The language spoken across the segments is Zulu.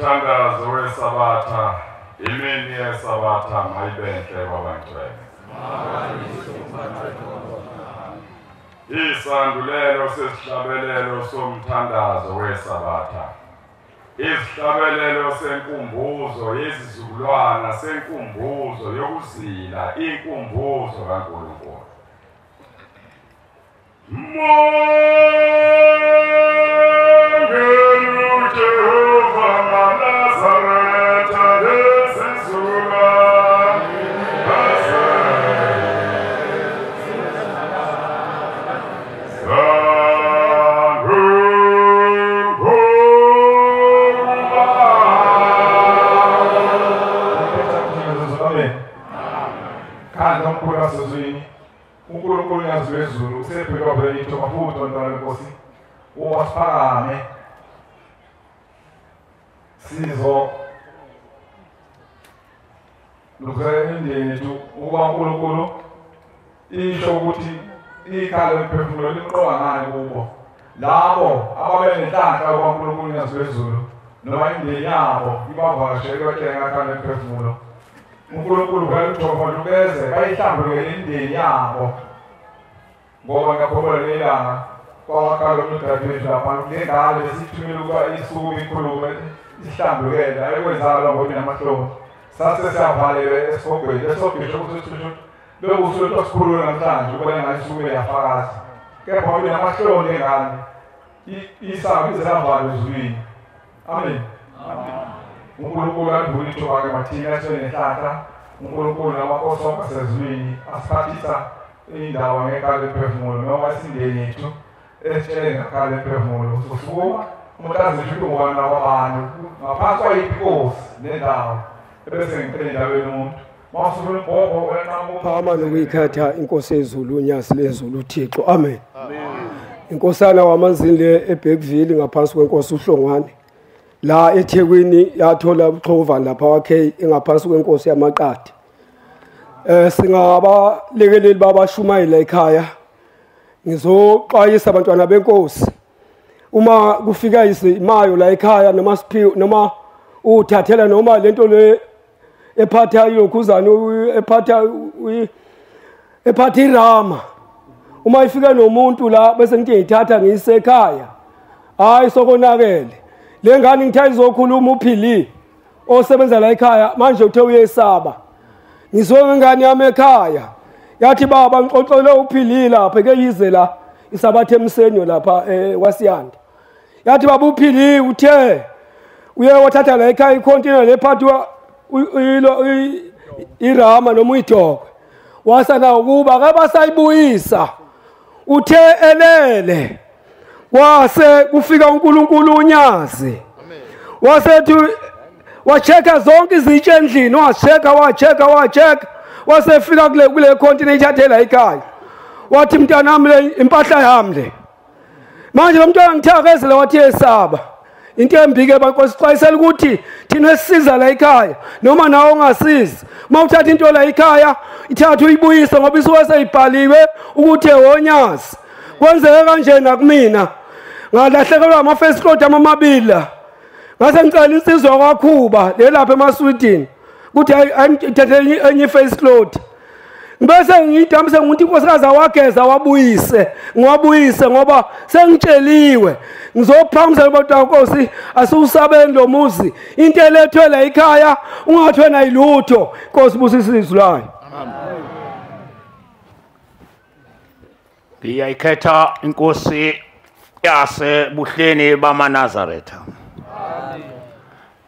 Umthandazo weSabatha, imini yeSabatha mayibenhle kwabangcwele. Isandulelo sesihlabelelo somthandazo weSabatha. Isihlabelelo senkumbuzo yezizukulwana, senkumbuzo yokuzila, inkumbuzo kaNkulunkulu. Mongenu Jehova maNazaretha lesizukulwane uNkulunkulu uNyazi lwezulu usephekwa phela mafuta bantwana benkosi uwasiphakame sizo lukuzela imindeni yethu ukuba uNkulunkulu isho ukuthi ikhala lemphefumulo limqoka ngani kubo labo ababenenhlanhla ukuba uNkulunkulu uNyazi lwezulu noma imindeni yabo ibavakashele batshele ngakhala lemphefumulo uNkulunkulu vele uJehova beze bayihlambulukele imindeni yabo ngoba ngiyakholwa lelanga kwawakhala umdadewethu lapha lengane besithumile ukuba isukume ikhulume isihlambulukele ayikwenzakala ngoba inamahloni sase siyavalelwe esihogweni esihogweni ukuthi bekusuke sikhulule namhlanje ukuba lengane isukume yafakaza kepha ngoba inamahloni lengane isaba ize lavalwa ezulwini. Amen. uNkulunkulu alivule ithuba-ke mathina sibe nenhlanhla uNkulunkulu namakhosi onke asezulwini asiphathisa indawo ngekhala lemphefumulo noma isindeni yethu esitshele ngekhala lemphefumulo. Sosukuma umuntu azisho ukuthi ungubani nababantu ngaphansi kwayiphi inkosi nendawo ebese ngicela endaweni umuntu mawusufuna ugogo phakama nokuyikhetha inkosi yezulu uNyazi lezulu uThixo. Amen. Inkosana wamanzini le eBergville ngaphansi kwenkosi uHlongwane la eThekwini yathola uxhovane lapha wakhe engaphansi kwenkosi yamaqadi. Singabalekeleli babashumayela ekhaya. Ngizoxwayisa abantwana benkosi uma kufika izimayo la ekhaya noma siphiwe noma uthathela noma lento le ephatha ilokhuzana ephatha irama uma ifika nomuntu la bese ngithi ngithatha ngiyise ekhaya, hayi sokonakele le ngane ngithe izokhuluma uphili osebenza la ekhaya manje uthe uyesaba. Ngizwe ngengane yami ekhaya yathi baba ngixoxele uphili lapha ke yize la isabathe emsenyo lapha kwaSiyanda yathi baba uphili uthe uye wathatha la ekhaya icontainer lephathiwa irama noma uyidokwe wasana ukuba kabasayibuyisa uthe elele kwase kufika uNkulunkulu uNyazi wasethi wachecka zonke izitsha endlini wachecka wasefika kule container ithathela ekhaya wathi mntanami le impahla yami le manje lo mntwana ngithakezele wathi yesaba into embi ke bankosixwayisela ukuthi thina esisiza la ekhaya noma nawe ungasizi uma uthatha into la ekhaya ithatha uyibuyise ngoba isuke seyibhaliwe ukuthi ewonyazi. Kwenzeke kanje nakumina ngalahlekelwa ama-face cloth amabili la ngase ngicela insizwa kwaKhuba le lapha eMaswidini ukuthi ayithathe enye i-face cloth bese ngidambise ngumuntu inkosikazi awageza wabuyise ngiwabuyise ngoba sengitsheliwe ngizophakamisa abantu Nkosi asiwusabeni lo muzi into elethwe la ekhaya ungathwe nayilutho. Nkosi busisa izwi layo. Amen. Ngiyayikhetha inkosi yasebuhleni bamaNazaretha.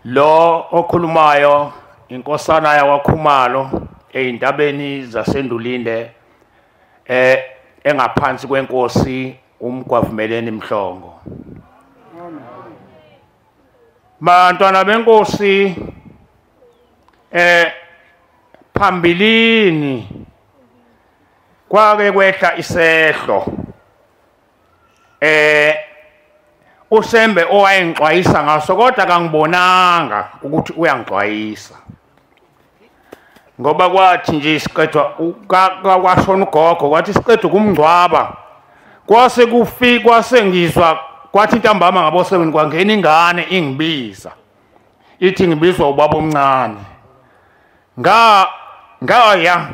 Lo okhulumayo inkosana yakwaKhumalo eyindabeni zaseNdulinde engaphansi kwenkosi uMgwavumeleni Mhlongo. Bantwana benkosi phambilini kwake kwehla isehlo uSembe owayengixwayisa ngaso kodwa kangibonanga ukuthi uyangixwayisa ngoba kwathi nje isiqedwa kwashona ugogo kwathi isiqedwa kumngcwaba kwase kufika kwase ngizwa kwathi ntambama ngabo 7 kwangena ingane ingibiza Ithi ngibizwa ubaba omncane. Ngaya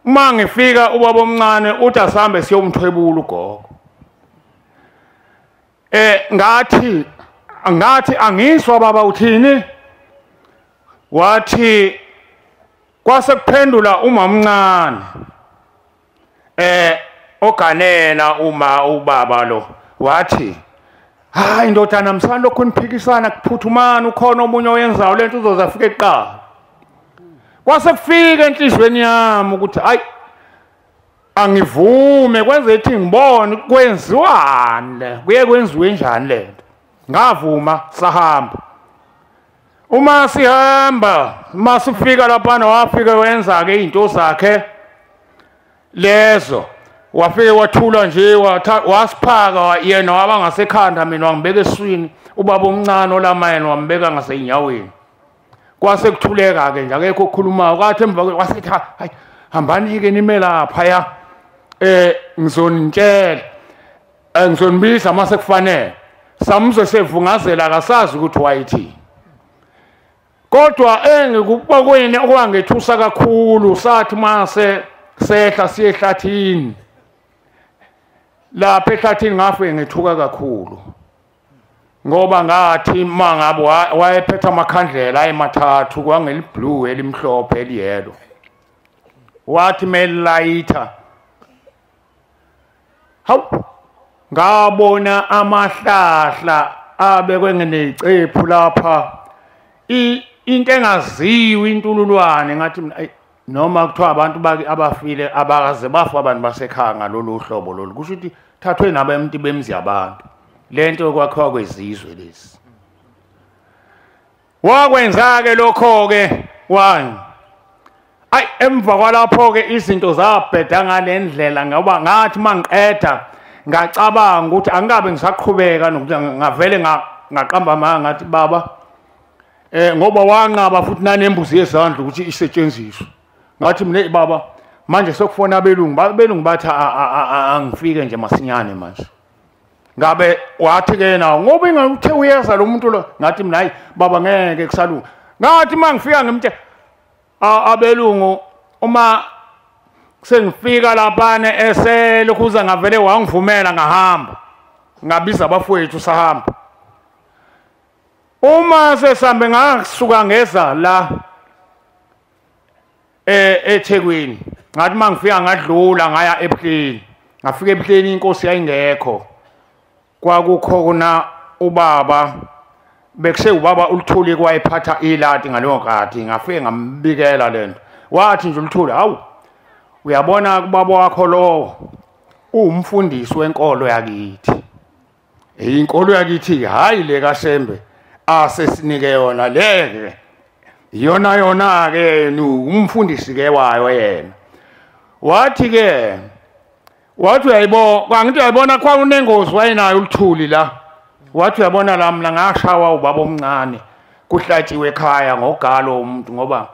uma ngifika ubaba omncane uthi asambe siyomthwebula ugogo. Ngathi angiswa baba uthini? Wathi kwase kuphendula umamncane oganela uma ubaba lo, wathi hayi ndodana msana lokho niphikisana kuphuthumana, ukhona omunye oyenzayo lento uzoze afike kuqala. Kwase kufika enhlizweni yami ukuthi hayi angivume, kwenze ithi ngibone kwenziwani le, kuye kwenziwe njani lento. Ngavuma sahamba. Uma sihamba masifika laphana wafika wenza ke izinto zakhe lezo, wafike wathula nje wasiphaka yena waba ngasekhanda, mina wangibeka eswini, ubaba omncane olamayena wambeka ngasenyaweni. Kwase kuthuleka ke nje akekho okhulumayo. Kwathi emva wasethi hayi hambani ke nime lapha ya ngizonitshela, ngizonibiza mase kufanele. Samuzwe sevungazela akasazi ukuthi wayithini. Kodwa engikubokweni okwangethusa kakhulu, sathi mase sehla siye ehlathini. Lapha ehlathini ngafike ngethuka kakhulu, ngoba ngathi mangabe wayephethe amakhandlela ayimathathu, kwangeli blue, elimhlophe, eliyellow. Wathi melayitha, hawu, ngabona amahlahla abekwe ngenecephu lapha, into engaziwa intululwane. Ngathi mina noma kuthiwa abantu abafile abakaze bafa abantu basekhaya ngalolu hlobo lolu, kusho ukuthi thathwe nabantu bemzi yabantu lento yokwakhiwa kwezizwe lezi. Wakwenza ke lokho ke wani. Ayi emva kwalapho ke izinto zabheda ngalendlela, ngoba ngathi mangiqeda ngacabanga ukuthi angikabe ngisaqhubeka nokuthi ngavele ngaqamba amanga ngathi baba ngoba wanqaba futhi nanembuzi yezandla ukuthi isetshenziswe. Ngathi mina baba manje sokufona abelungu, abelungu bathi angifike nje masinyane manje. Ngabe wathi ke na ngoba inguthe uyeza lo muntu lo, ngathi mina hayi baba ngeke kusalunga. Ngathi mangifika ngimthe abelungu uma sengifika laphana eselokhuza ngavele wangivumela ngahamba, ngabiza abafowethu sahamba. Uma sesambe ngasuka ngeza la eThekwini, ngathi mangifika ngadlula ngaya eBuhleni. Ngafika eBuhleni inkosi yayingekho, kwakukhona ubaba, bekuse ubaba uLuthuli kwayephatha ilati ngaleyo nkathi. Ngafike ngambikela lento, wathi nje uLuthuli, hawu uyabona kubaba wakho lowo uwumfundisi wenkolo yakithi, inkolo yakithi hayi le kaShembe asesinike yona le, yona yona ke umfundisi ke wayo yena. Wathi ke wathi uyayibona, angithi uyayibona kwa unengozi wayenayo uLuthuli la. Wathi uyabona la mina ngashawa ubaba omncane kuhlatshiwe ekhaya ngogalo umuntu, ngoba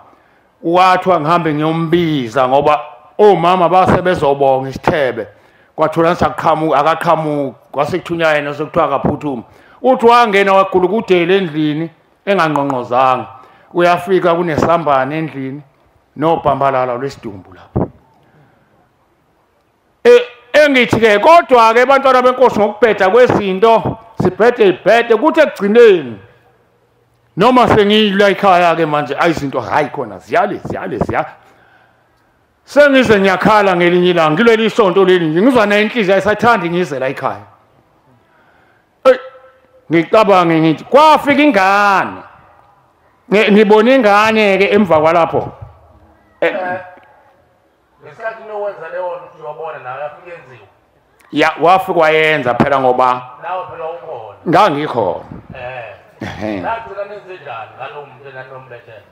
wathi angihambe ngiyombiza ngoba omama base bezobonga isithebe, kwathola saqhamuka akaqhamuka, kwasekuthunya yena sekuthiwa akaphuthuma. Uthi wangena wagulukudela endlini engangqongqozanga, uyafika kunesambane endlini nobhambalala lwesidumbu lapho. Engithi ke kodwa ke bantwana benkosi ngokubheda kwezinto sibhede ibhede, kuthi ekugcineni noma sengiyila ekhaya ke manje ayizinto hayi khona ziyale ziyale ziya. Sengize ngiyakhala ngelinye ilanga kuleli isonto leli nje ngizwa nenhliziyo ayisathandi ngize la ekhaya. Ngicabange ngithi kwafika ingane, ngibona ingane ke emva kwalapho. Ngesikhathi nowenza leyo nto uyabona nawe yafika yenziwa. Ya wafika wayenza phela ngoba nawe phela ukhona. Ngangikhona. Nagcina nenze njani ngalowo muntu enanombethela?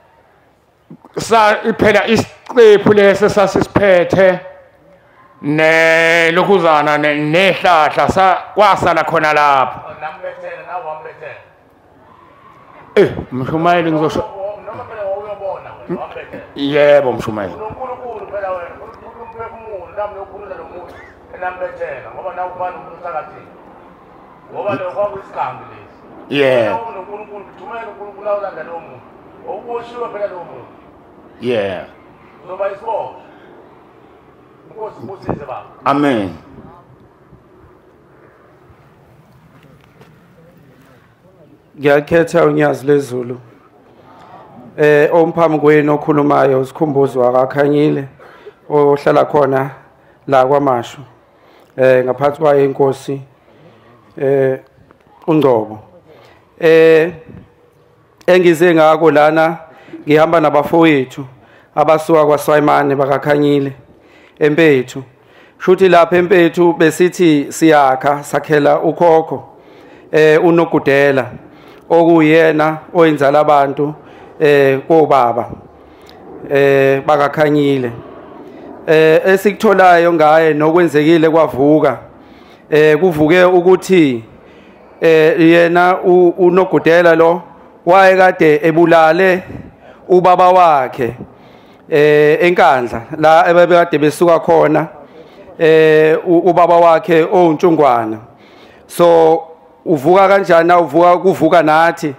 Sa phela isiqephu lesi sasisiphethe ne lokhuzana nehlahla sa kwasala khona lapho. Nambethela nawe wambethela. Mshumayeli ngizosho noma phela wawuyobona wena wambethela. Yebo mshumayeli. uNkulunkulu phela wena umphefumulo nami lokhulula lo muntu enambethela ngoba nawe ufana umuntu uthakathile. Ngoba lokho kwakuyisigangi lesi. Yeah. uNkulunkulu thumela uNkulunkulu awulanda lo muntu. Uboshiwe phela lo muntu. Yeah. Uzoba isiboshwa. Inkosi ibusise baba. Amen. Ngiyakhetha uNyazi lwezulu. Omphambi kwenu okhulumayo uSikhumbuzo akakhanyile ohlala khona la kwaMashu. Ngaphansi kwayo inkosi uNgcobo. Engize ngakho lana ngihamba nabafowethu abasuka kwaSwayimane bakakhanyile eMpethu. Shuthi lapha eMpethu besithi siyakha sakhela ukhokho uNogudela okuyena oyinzala abantu kobaba bakakhanyile. Esikutholayo ngaye nokwenzekile kwavuka kuvuke ukuthi yena uNogudela lo wayekade ebulale ubaba wakhe eNkandla la ebekade besuka khona ubaba wakhe owuNtshungwana. So uvuka kanjani? Uvuka kuvuka nathi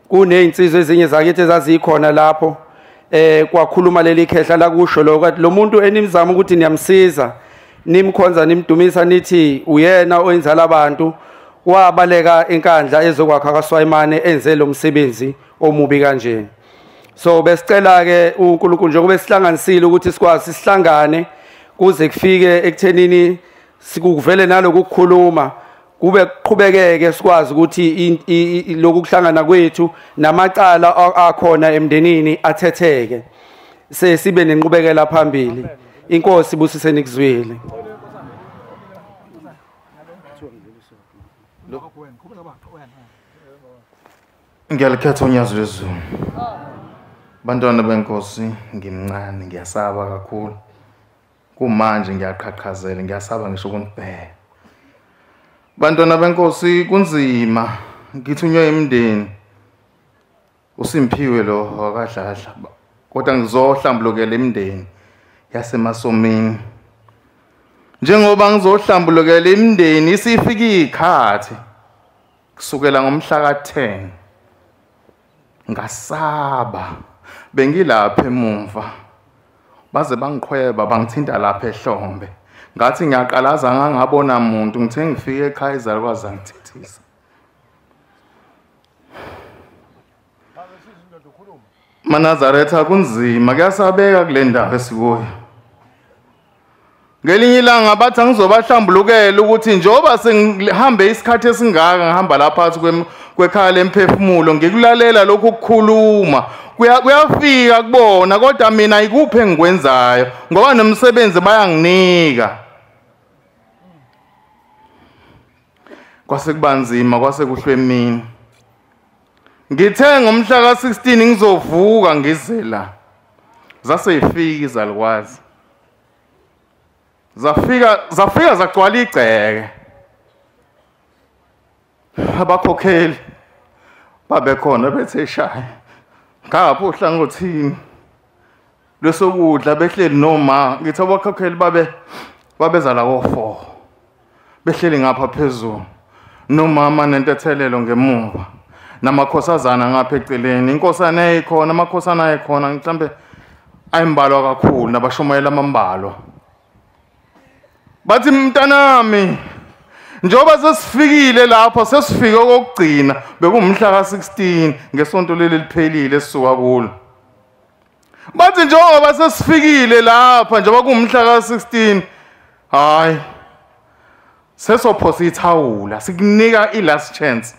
kunezinsizwa ezinye zakithi ezazikhona lapho kwakhuluma leli khehla la kusho lo kwathi lo muntu enimzama ukuthi niyamsiza nimkhonza nimdumisa nithi uyena oyenzala abantu wabaleka eNkandla ezokwakha kaSwayimane enze lo msebenzi omubi kanje. So besicela ke uNkulunkulu njengoba esihlanganisile ukuthi sikwazi sihlangane kuze kufike ekuthenini sikuvele nalokukhuluma kube kuqhubekeke sikwazi ukuthi lokhu kuhlangana kwethu namacala akhona emndenini athetheke sesibe nenqubekela phambili. Inkosi ibusise nikuzwile. Ngiyalikhetha uNyazi lwezulu. Bantwana benkosi, ngimncane ngiyasaba kakhulu. Kumanje ngiyaqhaqhazela, ngiyasaba ngisho ukunibheka. Bantwana benkosi kunzima, ngithunywe emndeni. Usimphiwe lo wakadladla. Kodwa ngizohlambulukela imndeni yasemasomini. Njengoba ngizohlambulukela imndeni isifika ikhathi kusukela ngomhla ka10. Ngasaba bengilapha emumva baze bangiqhweba bangithinta lapha ehlombe. Ngathi ngiyaqalaza ngangabona umuntu, ngithe ngifike ekhaya izalukwazi angithethisa. Manazaretha kunzima, kuyasabeka kule ndawo esikuyo. Ngelinye ilanga bathi angizobahlambulukela ukuthi njengoba sengihambe isikhathi esingaka ngihamba lapha phakathi kwekhaya lemphefumulo ngikulalela lokhu ukukhuluma kuyafika kubona, kodwa mina ikuphi engikwenzayo ngoba nomsebenzi bayanginika. Kwase kubanzima, kwase kuhlwe emini. Ngithe ngomhla ka16 ngizovuka ngize la. Zase ifika izalukwazi. Zafika zagcwala igceke. Abakhokheli babekhona bethe shaya. Ngapha ohlangothini lwesokudla behleli noma ngithi abakhokheli babeza la ko4. Behleli ngapha phezulu nomama nentethelelo ngemuva. Namakhosazana ngapha eceleni, inkosana ayikhona, amakhosana ayikhona, mhlambe ayimbalwa kakhulu nabashumayela amambalwa. Bathi mntanami, njengoba sesifikile lapha, sesifike okugcina, bekumhla ka16 ngesonto leli liphelile esisuka kulo. Bathi njengoba sesifikile lapha, njengoba kumhla ka16, hayi sesophosa ithawula, sikunika i-last chance.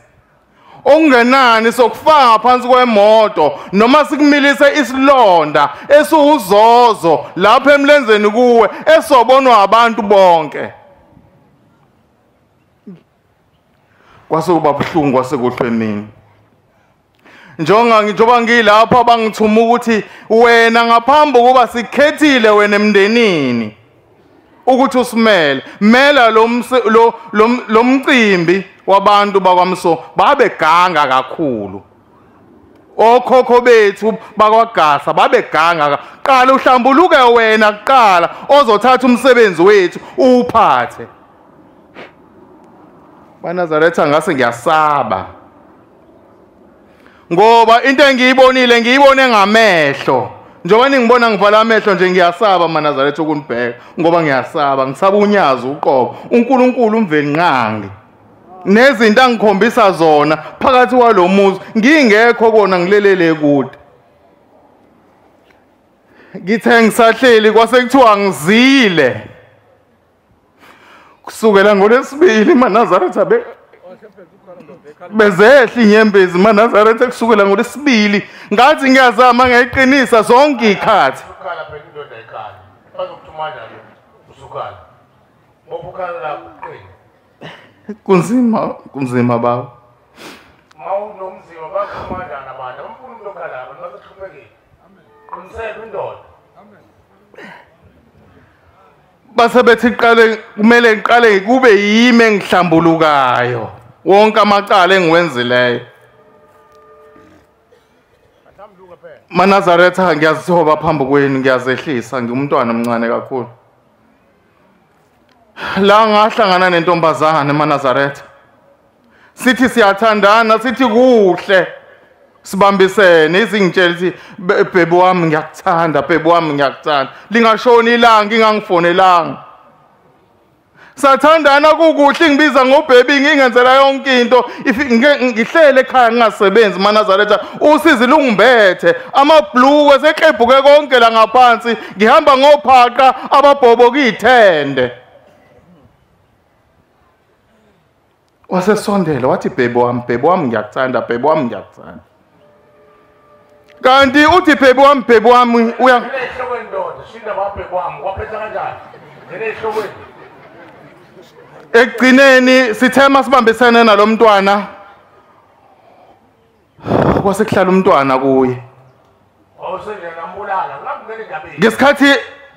Okungenani sokufaka phansi kwemoto noma sikumilise isilonda esiwuzozo lapha emlenzeni kuwe esobonwa abantu bonke. Kwase kuba buhlungu, kwase kuhlwe emini. Njengoba ngilapha bangithuma ukuthi wena ngaphambi kokuba sikhethile wena emndenini ukuthi usimele, mela lo mcimbi wabantu bakwaMso babeganga kakhulu. Okhokho bethu bakwaGasa babeganga. Qala uhlambuluke wena kuqala ozothatha umsebenzi wethu uwuphathe. BaNazaretha ngase ngiyasaba. Ngoba into engiyibonile ngiyibone ngamehlo. Njengoba ningibona ngivala amehlo nje ngiyasaba maNazaretha ukunibheka ngoba ngiyasaba, ngisaba unyazi uqobo. uNkulunkulu umvelinqangi. Nezinto angikhombisa zona phakathi kwalomuzi ngingekho kona ngilelele kude. Ngithe ngisahleli kwase kuthiwa ngizile. Kusukela ngolesibili maNazaretha bezehla inyembezi maNazaretha kusukela ngolesibili ngathi ngiyazama ngayiqinisa zonke ikhathi. Ukhala phela indoda ekhala. Bazokuthuma njalo usukhala. Ngoba ukhala lapho uqine. Kunzima, kunzima baba. Mawunomzima bakuthuma njani abantu? Umfuna umuntu okhala abantu basehluphekile. Qinisela indoda. Base bethi qale kumele ngiqale kube yimi engihlambulukayo wonke amacala engiwenzileyo. MaNazaretha ngiyazithoba phambi kwenu, ngiyazehlisa, ngingumntwana omncane kakhulu. La ngahlangana nentombazane maNazaretha. Sithi siyathandana, sithi kuhle. Sibambisene, izingitshela ukuthi bhebe wami ngiyakuthanda, bhebe wami ngiyakuthanda. Lingashoni ilanga ngingangifonelanga. Sathandana kukuhle ngibiza ngobhebi ngingenzela yonke into. Ngihlele ekhaya ngingasebenzi maNazaretha, usizi lungibethe, amabhluku eseqebhuke konke la ngaphansi, ngihamba ngophaqa ababhobo kuyithende. Wasesondela wathi bhebe wami ngiyakuthanda, bhebe wami ngiyakuthanda. Kanti uthi bhebe wami uya ehlokweni ndoda, shinda babhebe wami, waphetha kanjani? Ngene ehlokweni. Ekugcineni sithema sibambisene nalomntwana. Kwase kuhlala umntwana kuye.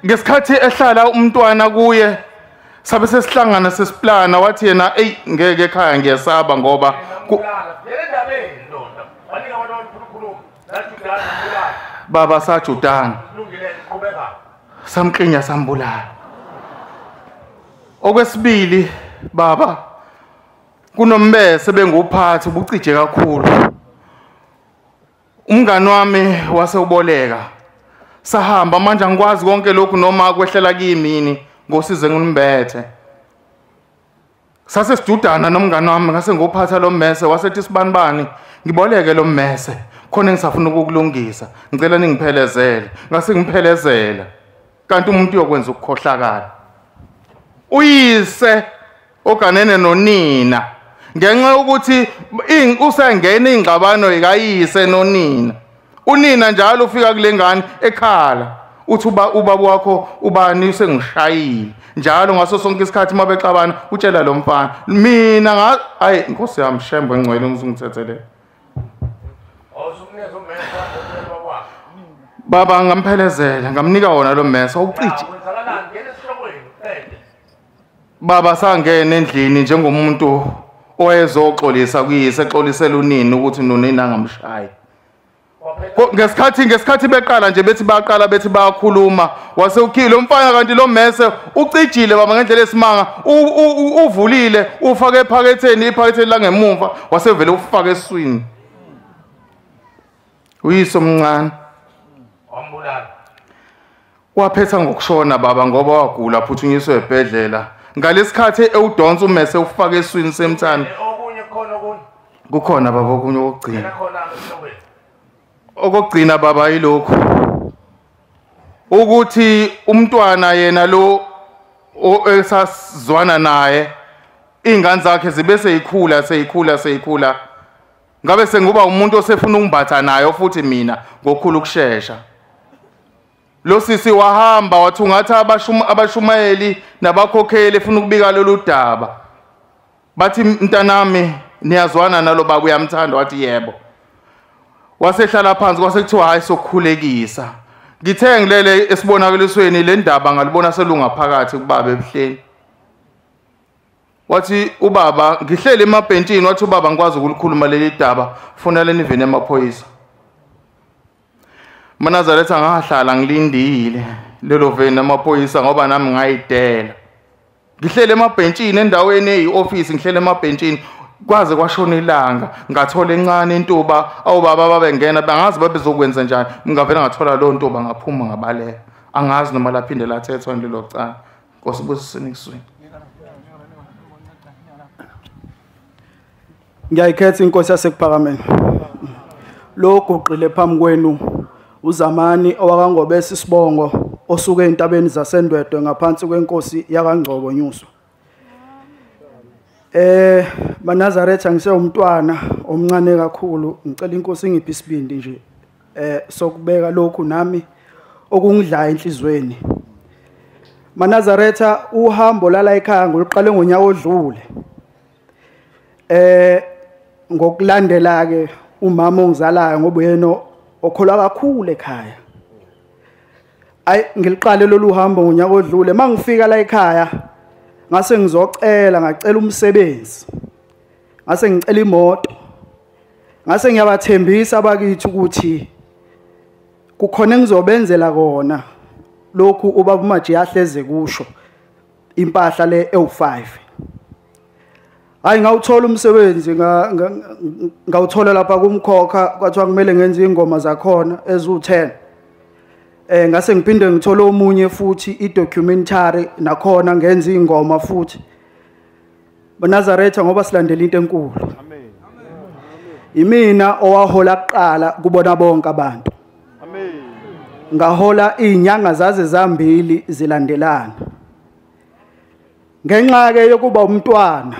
Ngesikhathi ehlala umntwana kuye sabe sesihlangana sesiplana, wathi yena ey ngeke ekhaya ngiyesaba ngoba baba sajudana samklinya sambulala. Okwesibili baba kunombese benguphathi ubucije kakhulu. Umngani wami wasewuboleka. Sahamba manje angikwazi konke lokhu noma kwehlela kimi ngosize nginimbethe. Sase sidudana nomngani wami ngase ngophatha lo mmese, wasethi sibanibani ngiboleke lo mmese khona engisafuna ukukulungisa, ngicela ningiphelezele. Ngase ngiphelezela kanti umuntu uyokwenza ukukhohlakala. Uyise oganene nonina ngenxa yokuthi usengena ingxabano ikayise nonina. Unina njalo ufika kule ngane ekhala uthi ubaba wakho ubani usengishayile njalo ngaso sonke isikhathi mabexabana utshela lo mfana. Mina ayi inkosi yami shembe ngcwele ngizungithethelele. Baba ngamphelezela ngamnika wona lo mmese ucije. Baba sangena endlini njengomuntu owezoxolisa kuyise, exolisela unini ukuthi nonina angamshayi. Ngesikhathi beqala nje bethi baqala bethi bayakhuluma, wase ukhile umfana kanti lo mmese ucijile baba ngendlela esimanga, uvulile ufake ephaketheni, iphaketheni langemumva wasevele ufake eswini. Uyise omncane wambulala. Waphetha ngokushona baba ngoba wagula phuthunyiswe ebhedlela. Ngalesikhathi ewudonsa umese ufake eswini semthana. Okunye khona okunye. Kukhona baba okunye okugcina. Okugcina baba yilokhu. Ukuthi umntwana yena lo esasizwana naye ingane zakhe zibe seyikhula seyikhula seyikhula. Ngabe senguba umuntu osefuna ukumbatha nayo futhi mina ngokukhulu ukusheshsha. Lo sisi wahamba wathungatha abashumayeli nabakhokheli efuna ukubika lolu daba. Bathi mntanami niyazwana nalo baba uyamthanda, wathi yebo. Wasehlala phansi kwase kuthiwa hayi sokukhulekisa. Ngithe ngilele esibonakalisweni le ndaba ngalibona selunga phakathi kubaba ebuhleni. Wathi ubaba ngihlele emabhentshini, wathi ubaba ngikwazi ukulikhuluma leli daba, fonela niveni amaphoyisa. MaNazaretha ngahlala ngilindile lelo veni amaphoyisa ngoba nami ngayidela. Ngihlele emabhentshini endaweni eyi-office, ngihlele emabhentshini kwaze kwashona ilanga, ngathola encane intuba, awubaba babengena bangazi babezokwenza njani, ngavela ngathola leyo ntuba ngaphuma ngabaleka. Angazi noma laphinde lathethwa lelo cala. Nkosi busiseni kuswini. Ngiyayikhetha inkosi yasekuphakameni. Lo guqile phambi kwenu uZamani owakaNgobese isibongo osuke entabeni zaseNdwedwe ngaphansi kwenkosi yakaNgcobo Nyuswa. MaNazaretha ngisewumntwana omncane kakhulu, ngicela inkosi ingiphe isibindi nje sokubeka lokhu nami okungidlayo enhlizweni. MaNazaretha uhambo lala ekhaya ngoluqale ngonyaka odlule. Ngokulandela ke umama ongizalayo ngoba uyena okholwa kakhulu ekhaya. Ay ngiliqale lolu hambo ngonyaka odlule, mangifika la ekhaya ngase ngizocela, ngacela umsebenzi, ngase ngicela imoto, ngase ngiyabathembisa abakithi ukuthi kukhona engizobenzela kona lokhu ubaba uMaji ahleze kusho, impahla le ewu5. Hayi ngawuthola umsebenzi, ngawuthola lapha kumkhokha, kwathiwa kumele ngenze ingoma zakhona ezu10. Ngase ngiphinde ngithola omunye futhi i-documentary nakhona ngenza ingoma futhi. BaNazaretha ngoba silandela into enkulu. Amen. Imina owahola kuqala kubona bonke abantu. Amen. Ngahola izinyanga zaze zambili zilandelana. Ngenxa ke yokuba umntwana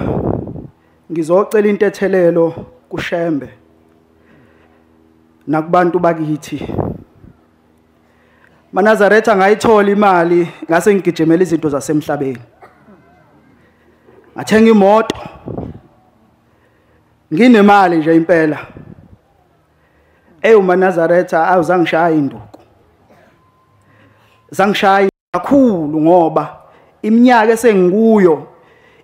ngizocela intethelelo kuShembe nakubantu bakithi. MaNazaretha ngayithola imali ngase ngigijimela izinto zasemhlabeni. Ngathenga imoto. Nginemali nje impela. MaNazaretha awuzangishaya induku. Zangishaya kakhulu ngoba iminyaka esengikuyo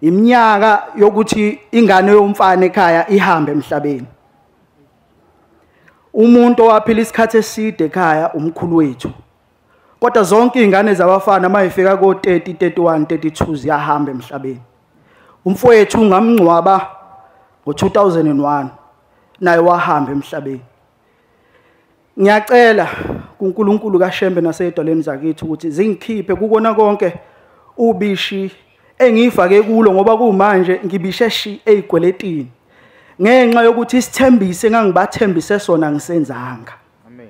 iminyaka yokuthi ingane yomfana ekhaya ihambe emhlabeni. Umuntu owaphila isikhathi eside ekhaya umkhulu wethu. Kodwa zonke izingane zabafana mayifika ko 30, 31, 32 ziyahamba emhlabeni. Umfowethu ngamngcwaba ngo2001 naye wahamba emhlabeni. Ngiyacela kuNkulunkulu kaShembe nasedwaleni zakithi ukuthi zingikhiphe kukona konke ubishi engifake kulo, ngoba kumanje ngibishe shi ezigweletini ngenxa yokuthi isithembise engangibathembise sona ngisenzanga. Amen.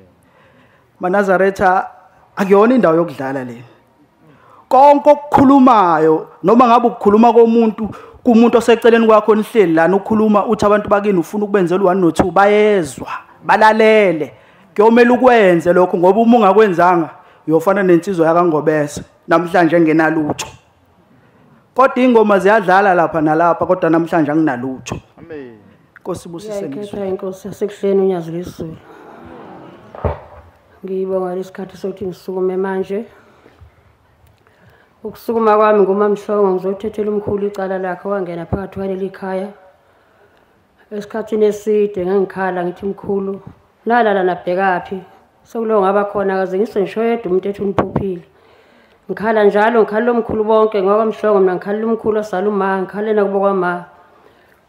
MaNazaretha akuyona indawo yokudlala le. Konke okukhulumayo noma ngabe ukukhuluma komuntu kumuntu oseceleni kwakho nihleli lana ukhuluma uthi abantu bakini ufuna ukubenzela u1 no2, bayezwa, balalele. Kuyomela ukwenze lokho ngoba uma ungakwenzanga uyofana nensizwa yakaNgobese namhlanje engenalutho. Kodwa ingoma ziyadlala lapha nalapha, kodwa namhlanje anginalutho. Amen. Nkosi busise nizwe. Inkosi yasekuhleni uNyazi lwesiZulu. Ngiyibonga lesikhathi sokuthi ngisukume manje. Ukusukuma kwami nguMaMhlongo, ngizothethela umkhulu icala lakhe wangena phakathi kwaleli khaya. Esikhathini eside ngangikhala ngithi mkhulu nalala nabhekaphi, sekulo ngaba khona kaze ngisho yedwa umuntu ethi uniphuphile. Ngikhala njalo, ngikhala omkhulu bonke ngoba Mhlongo mina ngikhala umkhulu osala uma, ngikhala nakubo kwama.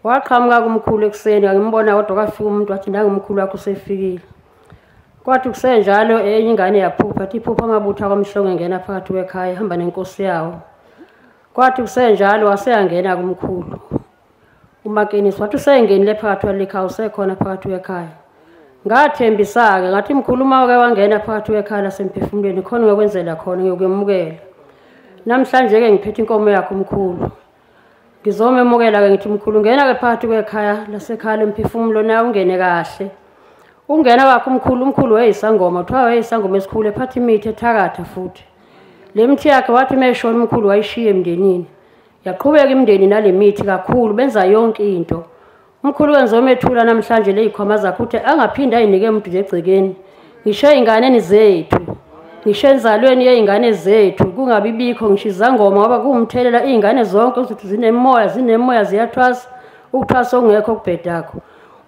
Waqhamuka kumkhulu ekuseni angimbona, kodwa kwafika umuntu wathi nangu umkhulu wakho usefikile. Kwathi kusenjalo enye ingane yaphupha, athi iphupha amabutho akwaMhlongo engena phakathi kwekhaya ehamba nenkosi yawo. Kwathi kusenjalo waseyangena kumkhulu uMakenisi, wathi usengenile phakathi kwalekhaya, usekhona phakathi kwekhaya. Ngathembisa-ke ngathi mkhulu uma uke wangena phakathi kwekhaya lasemphefumulweni khona ngiyokwenzela khona, ngiyokwemukela. Namhlanje-ke ngiphethe inkomo yakho mkhulu, ngizomemukela-ke ngithi mkhulu ngena-ke phakathi kwekhaya lasekhaya lemphefumulo nawe ungene kahle. Ungena kwakho umkhulu, umkhulu wayeyisangoma, kuthiwa wayeyisangoma esikhulu ephatha imithi ethakatha futhi. Le mithi yakhe wathi uma eshona umkhulu wayishiya emndenini. Yaqhubeka imindeni nale mithi kakhulu, benza yonke into. Umkhulu wenzomethula namhlanje lezikhwama zakhe uthi angaphinde ayinike umuntu nje egcekeni. Ngisho ey'nganeni zethu, ngisho enzalweni yey'ngane zethu, kungabi bikho ngisho izangoma ngoba kuwumthelela iy'ngane zonke ukuthi zinemoya, zinemoya ziyathwasa, ukuthwasa okungekho okubhedakho.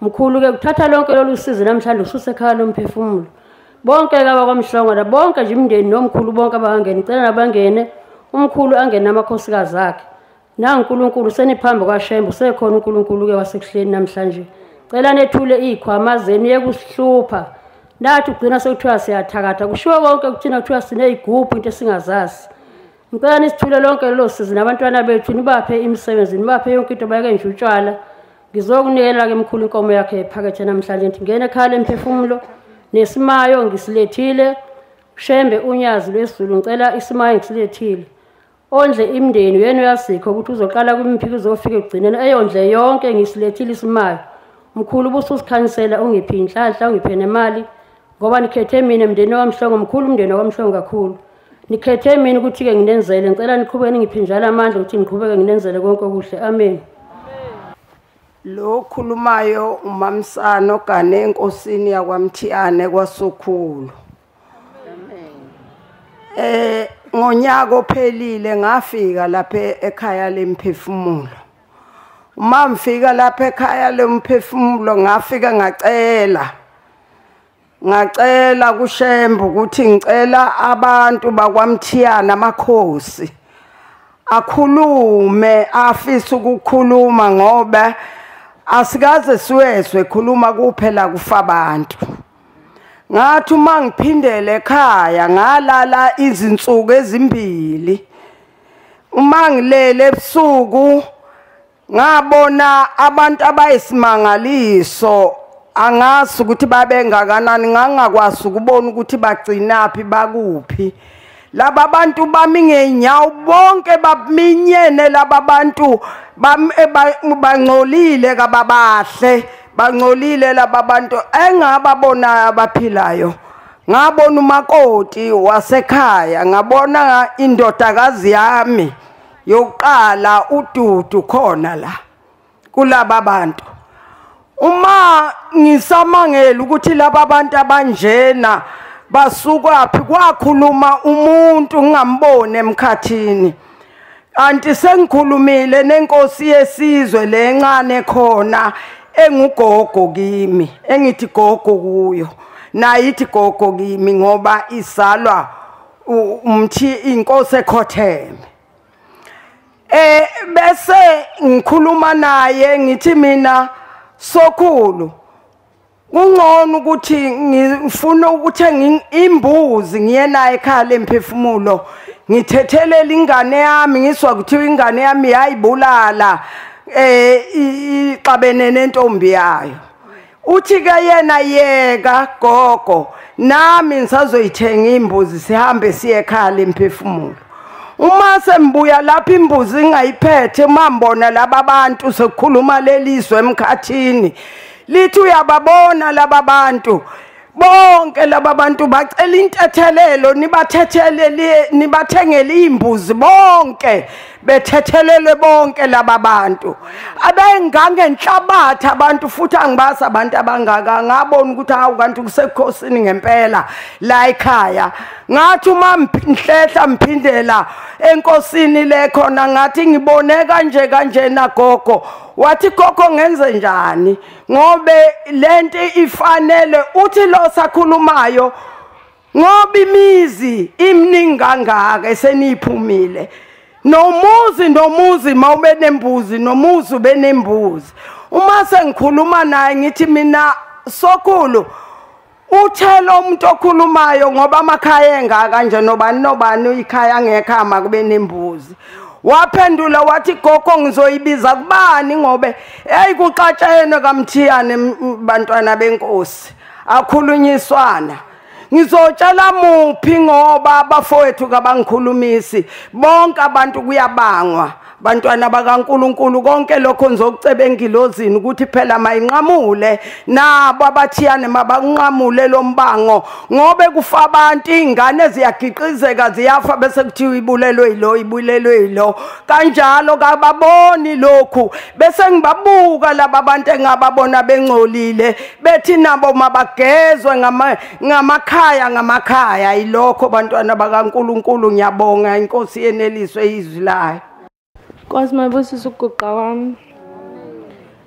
Mkhulu-ke kuthatha lonke lolu sizi namhlanje ususe ekhaya lomphefumulo. Bonke-ke abakwaMhlongo bonke nje imindeni nomkhulu bonke abangangeni, ngicela nabangene, umkhulu angene namakhosikazi akhe. NanguNkulunkulu seniphambi kwaShembe, usekhona uNkulunkulu ke wasekuhleni namhlanje. Cela nethule izikhwama zenu yekusihlupha. Nathi ugcina sekuthiwa siyathakatha, kushiwo konke kuthina kuthiwa sineyigubhu into esingazazi. Ngicela nisithule lonke lelo sizi nabantwana bethu, nibaphe imisebenzi, nibaphe yonke into, bayeke nje utshwala. Ngizokunikela ke mkhulu inkomo yakhe ephakethe namhlanje, ngithi ngene ekhaya lemphefumulo nesimayo ngisilethile. Shembe uNyazi lwesiZulu, ngicela isimayo ngisilethile. Ondle imndeni yena uyasikho ukuthi uzoqala kwimphiko uzofika ekugcineni, eyondle yonke ngisilethile isimayo. Mkhulu ubususikhanisela, ungiphe inhlanhla, ungiphe nemali, ngoba nikhethe mina emndeni waMhlongo. Mkhulu umndeni waMhlongo kakhulu, nikhethe mina ukuthi-ke nginenzele. Ngicela niqhubeke ningiphe njalo amandla ukuthi ngiqhubeke nginenzele konke okuhle. Amen. Lo khulumayo uMamsano gane enkosini yakwaMthiyane kwaSokhulu. Ngonyaka ophelile ngafika lapha ekhaya lemphefumulo. Uma ngifika lapha ekhaya lemphefumulo ngafika ngacela kuShembe ukuthi ngicela abantu bakwaMthiyane amakhosi akhulume, afisa ukukhuluma ngoba asikaze siwezwe khuluma kuphela kufa abantu. Ngathi uma ngiphindele ekhaya ngalala izinsuku ezimbili. Uma ngilele ebusuku ngabona abantu abayisimangaliso, angazi ukuthi babengakanani, ngangakwazi ukubona ukuthi bagcinaphi bakuphi. Laba bantu bami ngeenyawo bonke baminyene, laba bantu bangcolile kababahle, bangcolile laba bantu engababonayo abaphilayo. Ngabona umakoti wasekhaya, ngabona indodakazi yami yokuqala uDudu khona la kulaba bantu. Uma ngisamangela ukuthi laba bantu abanjena basukaphi, kwakhuluma umuntu ngingamboni emkhathini. Kanti sengikhulumile nenkosi yesizwe lencane khona engugogo kimi, engithi gogo kuyo, naye ithi gogo kimi ngoba isalwa umthi inkosi ekhotheme. Bese ngikhuluma naye ngithi mina Sokhulu, kungcono ukuthi ngifuna ukuthenga imbuzi ngiye naye ekhaya lemphefumulo, ngithethelele ingane yami, ngizwa kuthiwa ingane yami yayibulala ixabene nentombi yayo. Uthi ke yena yeka gogo, nami ngisazoyithenga imbuzi sihambe siye ekhaya lemphefumulo. Uma sembuya lapha imbuzi ingayiphethe, uma ngibona laba bantu sekukhuluma lelizwe emkhathini, lithi uyababona laba bantu bonke, laba bantu bacela intethelelo, nibathethelele, nibathengele imbuzi bonke, bethethelelwe bonke laba bantu. Abengangenhlabathi abantu, futhi angibazi abantu abangaka, ngabona ukuthi hawu kanti kusekhosini ngempela la ekhaya. Ngathi uma ngihlehla ngiphindela enkosini le khona, ngathi ngibone kanje kanje na gogo. Wathi gogo ngenze njani ngobe lento ifanele. Uthi lo sakhulumayo ngoba imizi iminingi kangaka eseniphumile, nomuzi nomuzi mawube nembuzi, nomuzi ube nembuzi. Uma sengikhuluma naye ngithi mina Sokhulu, uthela umuntu okhulumayo ngoba amakhaya engaka nje, nobani nobani ikhaya angekho ama kube nembuzi. Waphendula wathi gogo ngizoyibiza kubani ngobe hey kuxatshene kaMthiyane bantwana benkosi, akhulunyiswana. Ngizotshela muphi ngoba abafowethu kabangikhulumisi, bonke abantu kuyabangwa bantwana bakaNkuluNkulu. Konke lokho ngizokuceba engilozini ukuthi phela mayinqamule nabo abathiyane, mabanqamule lo mbango ngobe kufa abantu, izingane ziyagiqizeka ziyafa, bese kuthiwa ibulelwe yilo, ibulelwe yilo, kanjalo kababoni lokhu. Bese ngibabuka laba bantu engababona bengcolile, bethi nabo mabagezwe ngamakhaya ngamakhaya. Yilokho bantwana bakaNkuluNkulu, ngiyabonga inkosi yeneliswe izwi layo. Nkosi mabusise ukuguqa kwami.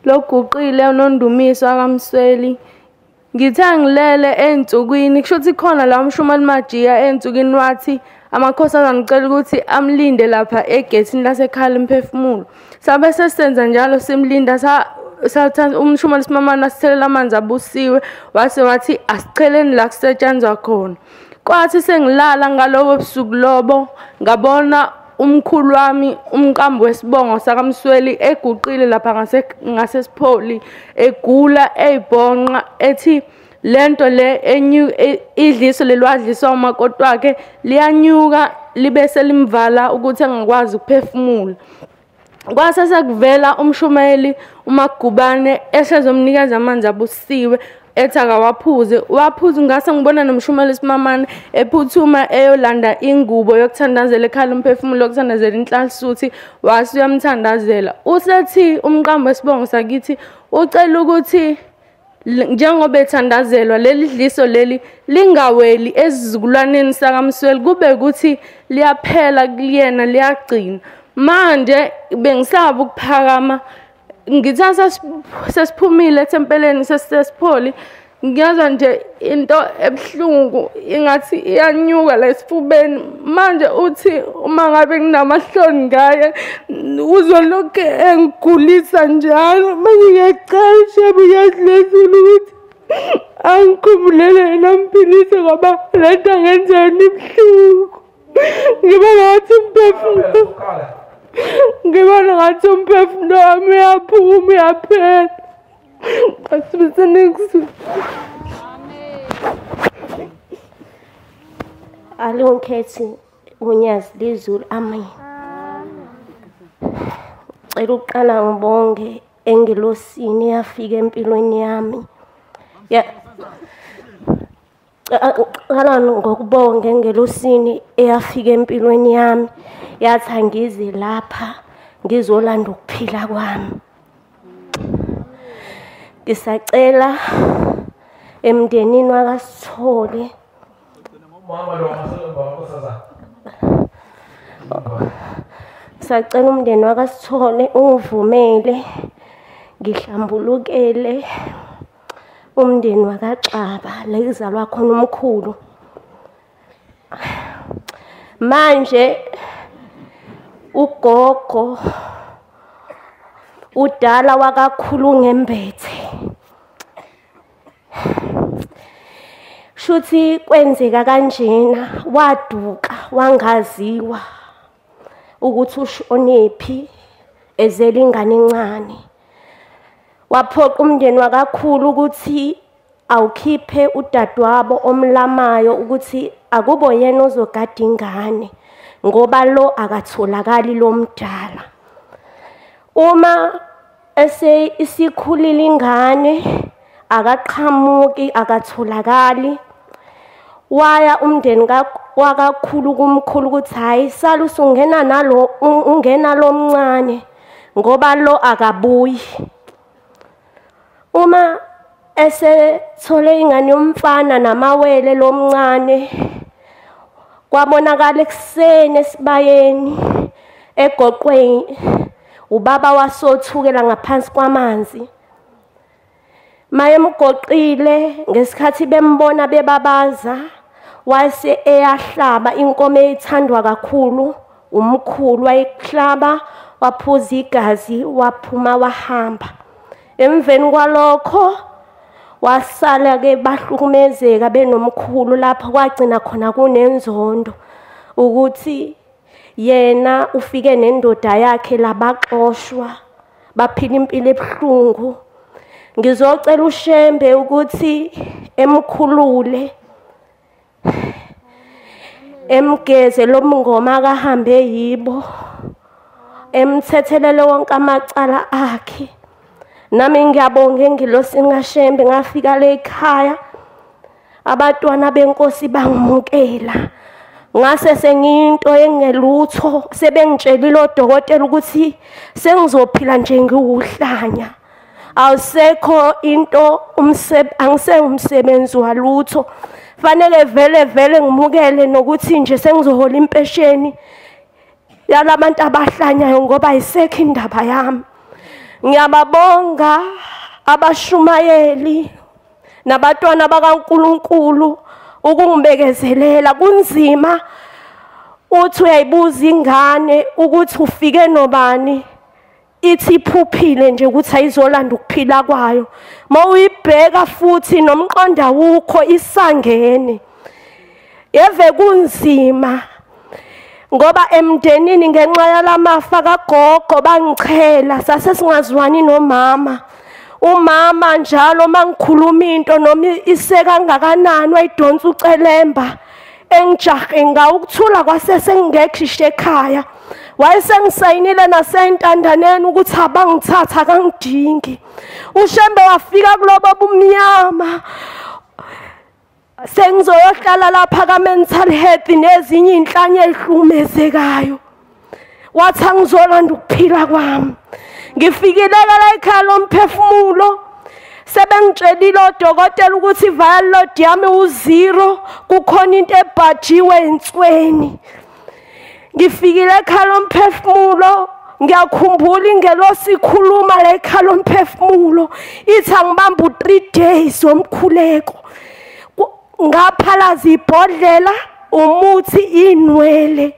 Loguqile uNondumiso akaMsweli. Ngithe ngilele ensukwini, kusho ukuthi khona la umshumali Majiya ensukwini wathi Amakhosazana ucela ukuthi amlinde lapha egethini lasekhaya lemphefumulo. Sabe sesenza njalo simlinda, sathatha umshumayeli simamane asithelela amanzi abusiwe, wase wathi asicheleni la kusetshenzwa khona. Kwathi sengilala ngalobo busuku lobo, ngabona umkhulu wami umqambi wesibongo sakaMsweli eguqile lapha ngasesipholi, egula eyibhonqa, ethi lento le idliso lelwadliswa umakoti wakhe liyanyuka libe selimvala ukuthi angakwazi ukuphefumula. Kwase sekuvela umshumayeli uMagubane esezomnikeza amanzi abusiwe, ethi akawaphuze. Waphuza, ngase ngibona nomshumayeli simamane ephuthuma eyolanda ingubo yokuthandazela ekhaya umphefumulo, yokuthandazela inhlansuthi, wase uyamthandazela. Usethi umqambi wesibongo sakithi ucela ukuthi njengoba ethandazelwa leli dliso leli lingaweli esizukulwaneni sakaMsweli, kube ukuthi liyaphela kuyena, liyagcina. Manje bengisaba ukuphakama, ngithatha sesiphumile ethempeleni sesesipholi, ngiyazwa nje into ebuhlungu ingathi iyanyuka la esifubeni. Manje uthi uma ngabe nginamahloni ngaye uzolokhu engigulisa njalo. Manje ngiyacela uShembe uyasilezulu ukuthi angikhumbulele yena amphilise, ngoba le nto angenzeni ibuhlungu. Ngibona ngathi umphefumulo, ngibona ngathi umphefumulo wami uyaphuma uyaphela. Alungikhethi unyazi lezulu, amen. Cela ukuqala ngibonge engilosini yafika empilweni yami. Qala ngokubonga engelosini eyafika empilweni yami, yathi angize lapha ngizolanda ukuphila kwami. Ngisacela emndenini wakaSithole, ngisacela umndeni wakaSithole ungivumele ngihlambulukele umndeni wakaXaba la kuzalwa khona umkhulu. Manje ugogo udala wakakhulu ngembethe, shuthi kwenzeka kanjena, waduka wangaziwa ukuthi ushonephi, ezela ingane encane. Waphoqa umndeni wakakhulu ukuthi awukhiphe udadewabo omlamayo ukuthi akubo yena ozogada ingane, ngoba lo akatholakali lo mdala. Uma ese isikhulile ingane akaqhamuki, akatholakali. Waya umndeni wakakhulu kumkhulu ukuthi hayi sala usungena nalo, ungena lo mncane ngoba lo akabuyi. Uma esethole ingane yomfana namawele lomncane, kwabonakala ekuseni esibayeni egoqweni ubaba wasothukela ngaphansi kwamanzi. Mayemgoqile ngesikhathi bembona bebabaza, wase eyahlaba inkomo ethandwa kakhulu umkhulu, wayihlaba waphuza igazi waphuma wahamba. Emveni kwalokho wasala ke bahlukumezeka benomkhulu, lapho kwagcina khona kunenzondo ukuthi yena ufike nendoda yakhe labaxoshwa baphila impilo ebuhlungu. Ngizocela uShembe ukuthi emkhulule, emgeze lo mngoma akahambe yibo, emthethelele wonke amacala akhe. Nami ngiyabonga engilosini kaShembe, ngafika le ekhaya abatwana benkosi bangimukela. Ngase sengiyinto engelutho, sebengitshelile odokotela ukuthi sengizophila nje ngiwuhlanya, awusekho into angisengumsebenzi walutho, fanele vele vele ngimukele nokuthi nje sengizohola impesheni yalabantu abahlanyayo ngoba ayisekho indaba yami. Ngiyababonga abashumayeli nabatwana bakaNkuluNkulu ukungibekezelela. Kunzima Uthi uyayibuza ingane ukuthi ufike nobani, ithi iphuphile nje ukuthi ayizolanda ukuphila kwayo. Mawuyibheka futhi nomqondo awukho, isangene. Yeve kunzima ngoba emndenini ngenxa yalamafa kagogo bangichela, sase singazwani nomama. Umama njalo mangikhuluma into noma isekangakanani wayidonsa ucelemba engijahe ngawukuthula kwase sengingekho ekhaya. Wayesengisayinile nasentandaneni ukuthi abangithatha kangidingi. uShembe wafika kulobo bumnyama. Sengizoyohlala lapha ka mental health nezinye inhlanye ezihlumezekayo. Wathi angizolanda ukuphila kwami. Ngifikile la ekhaya lomphefumulo, sebengitshelile odokotela ukuthi viral load yami u0, kukhona into ebhajiwe ensweni. Ngifikile ekhaya lomphefumulo, ngiyakhumbula ingelosi ikhuluma la ekhaya lomphefumulo ithi angibamba u3 days womkhuleko. Ngaphalaza ibhodlela, umuthi, inwele.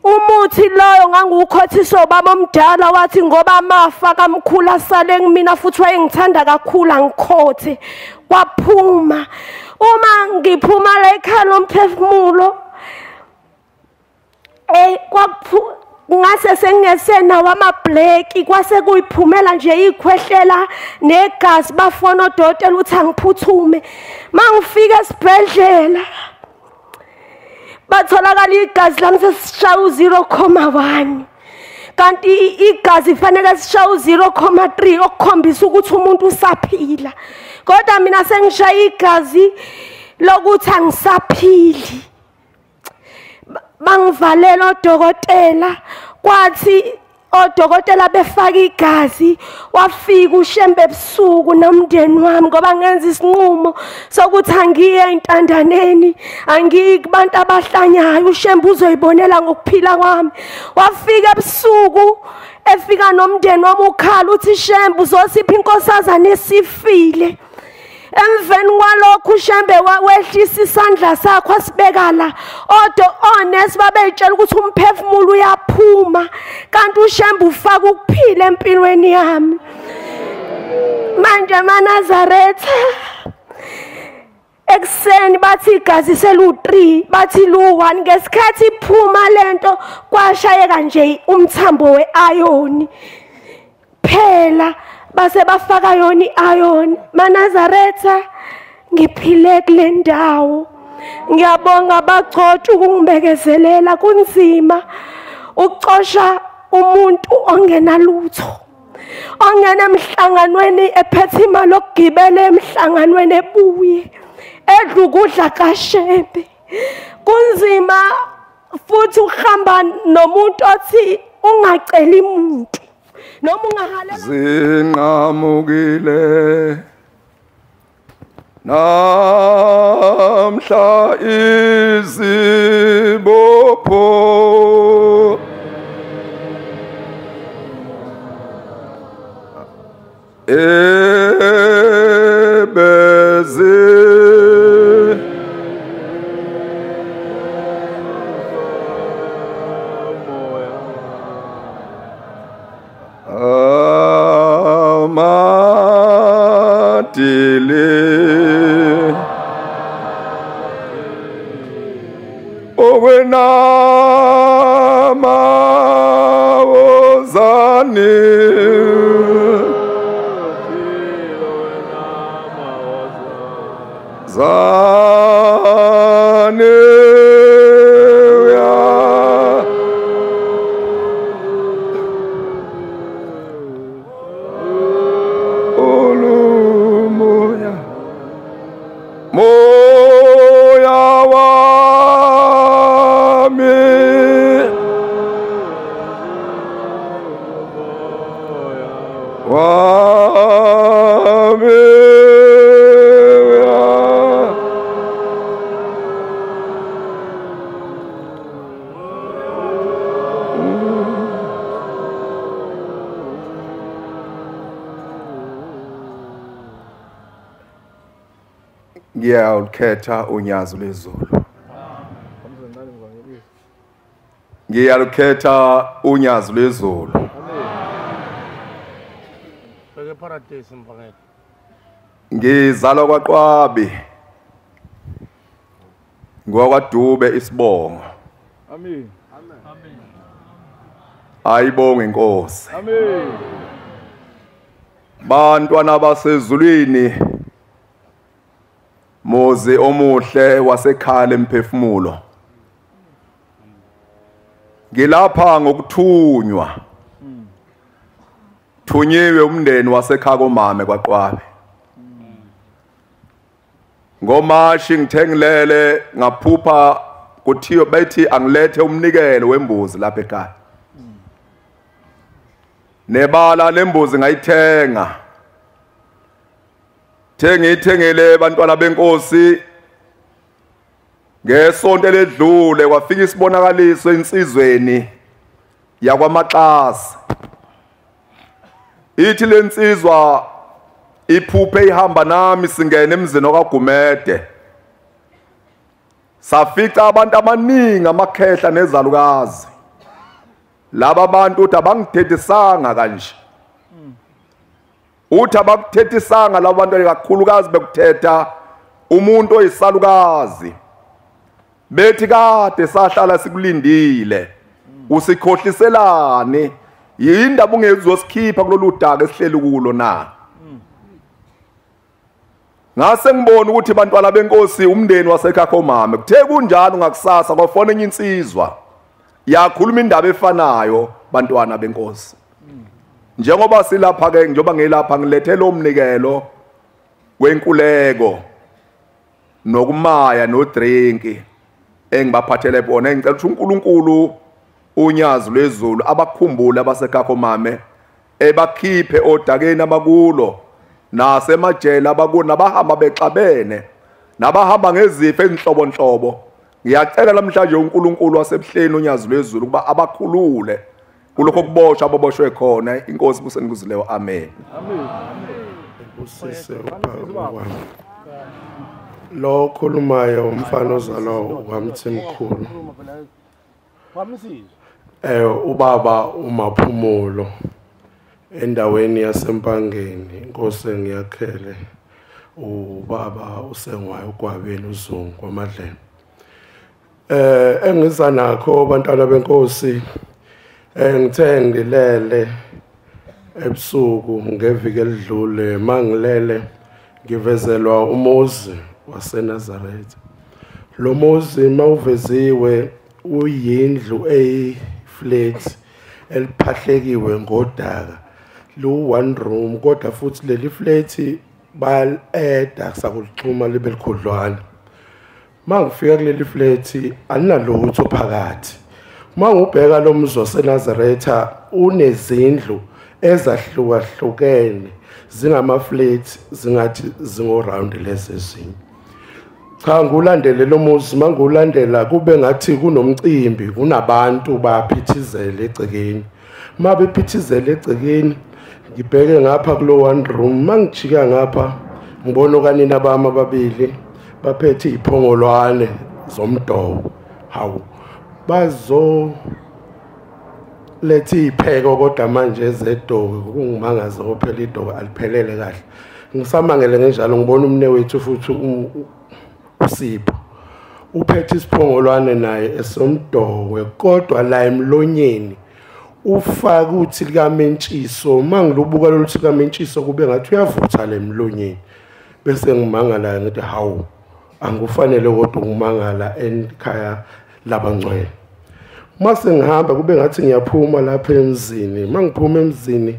Umuthi loyo ngangiwukhothisa ubaba omdala, wathi ngoba amafa kamkhulu asale kumina futhi wayengithanda kakhulu angikhothe. Kwaphuma. Uma ngiphuma la ekhaya lomphefumulo, ngase sengingesenawo amableki, kwase kuyiphumela nje ikhwehlela negazi. Bafona odokotela ukuthi angiphuthume. Mangifika esibhedlela batholakala igazi lami sesishaya u0.1, kanti igazi fanele sishaya u0.3 okukhombisa ukuthi umuntu usaphila, kodwa mina sengishaya igazi lokuthi angisaphili. Bangivalela odokotela, kwathi odokotela befaka igazi, wafika uShembe ebusuku nomndeni wami ngoba ngenza isinqumo sokuthi angiye entandaneni, angiyi kubantu abahlanyayo, uShembe uzoyibonela ngokuphila kwami. Wafika ebusuku efika nomndeni wami ukhala uthi Shembe uzosipha inkosazana esifile. Emveni kwalokho uShembe wehlisa isandla sakhe wasibeka la. Onesi babeyitshela ukuthi umphefumulo uyaphuma, kanti uShembe ufaka ukuphila empilweni yami. Manje amaNazaretha ekuseni bathi igazi selu3, bathi lu1. Ngesikhathi iphuma lento kwashayeka nje umthambo weayoni phela, base bafaka yona iayoni. MaNazaretha, ngiphile kule ndawo. Ngiyabonga bagcotshwa ukungibekezelela. Kunzima ukucosha umuntu ongenalutho, ongena emhlanganweni ephethe imali okugibela emhlanganweni ebuye edla ukudla kaShembe. Kunzima futhi ukuhamba nomuntu othi ungaceli umuntu noma ungahalela. Zinqamukile namhla izibopho, ebezi amadili owena mawozani zani ya olumoya moya wami wami ngiyawukhetha unyazi lwezulu. Ngiyalukhetha unyazi lwezulu. Ngizalwa kwaQwabi. NgowakwaDube isibongo. Amen. Amen. Ayibonge inkosi. Amen. Bantwana basezulwini, muzi omuhle wasekhaya lemphefumulo. Ngilapha ngokuthunywa. Thunyiwe umndeni wasekhaya komame kwaQwabi. Ngomashi ngithengilele ngaphupha kuthiwe bethi angilethe umnikelo wembuzi lapha ekhaya. Nebala lembuzi ngayithenga. Thengiyithengele bantwana benkosi. Ngesonto eledlule kwafika isibonakaliso insizweni yakwaMaxasa. Ithi lensizwa iphuphe ihamba nami singene emzini okaGumede. Safica abantu abaningi amakhehla nezalukazi. Laba bantu uthi abangithethisanga kanje. Uthi abakuthethisanga laba bantu kakhulukazi bekuthetha umuntu oyisalukazi. Bethi kade sahlala sikulindile. Usikhohliselani? Yindaba ungezosikhipha kulolu daka esihleli kulo na? Ngase ngibona ukuthi bantwana benkosi umndeni wasekhaya omame kuthe kunjalo ngakusasa kwafona enye insizwa yakhuluma indaba efanayo bantwana benkosi. Njengoba silapha ke, njengoba ngilapha ngilethe lo mnikelo wenkuleko nokumaya nodrink engibaphathele bona. Engicela ukuthi uNkulunkulu unyazi lwezulu abakhumbule abasekhaya omame, ebakhiphe odakeni abakulo nasemajele abakulo, nabahamba bexabene, nabahamba ngezifo ezinhlobonhlobo. Ngiyacela namhlanje uNkulunkulu wasebuhleni unyazi lwezulu ukuba abakhulule kulokho kuboshwa ababoshwe khona. Inkosi busenikuzileyo. Amen. Amen. Usise uphakathi lo khulumayo umfana ozalwa uMthimkhulu. Ubaba uMaphumulo endaweni yaseMpangeni, inkosi engiyakhele ubaba usengwayo uGwabeni uZungu kwaMadleni. Engiza nakho bantwana benkosi, ngithe ngilele ebusuku ngeviki elidlule, mangilele ngivezelwa umuzi waseNazaretha. Lo muzi mawuveziwe uyindlu eyi-flat eliphahlekiwe ngodaka, lu one room, kodwa futhi leli flat bayal-eda sakulixhuma libe likhudlwana. Mangifika kuleli flat alinalutho phakathi. Mangubheka lo muzi waseNazaretha unezindlu ezahlukahlukene, zingama-flat zingathi zingo-round lezi ezinye. Cha, ngulandele lo muzi, mangulandela kube ngathi kunomcimbi, kunabantu baphithizela egcekeni. Uma bephithizela egcekeni ngibheke ngapha kulo one room, mangijika ngapha ngibona okanina bami ababili baphethe iphongolwane zomdobo. Hawu, bazo lethi ipheko kodwa manje ezedoki kungimangaza phela idoki aliphelele kahle. Ngisamangele ngenjalo ngibona umne wethu futhi uSipho uphethe isiphongolwane naye esomdokwe, kodwa la emlonyeni ufaka uthi likaMentshiso. Mangilubuka lolu thi likaMentshiso kube ngathi uyavutha le emlonyeni, bese ngimangala ngithi hawu, angikufanele kodwa ukumangala ekhaya labangcwele. Mase ngihamba kube ngathi ngiyaphuma lapha emzini. Mangiphuma emzini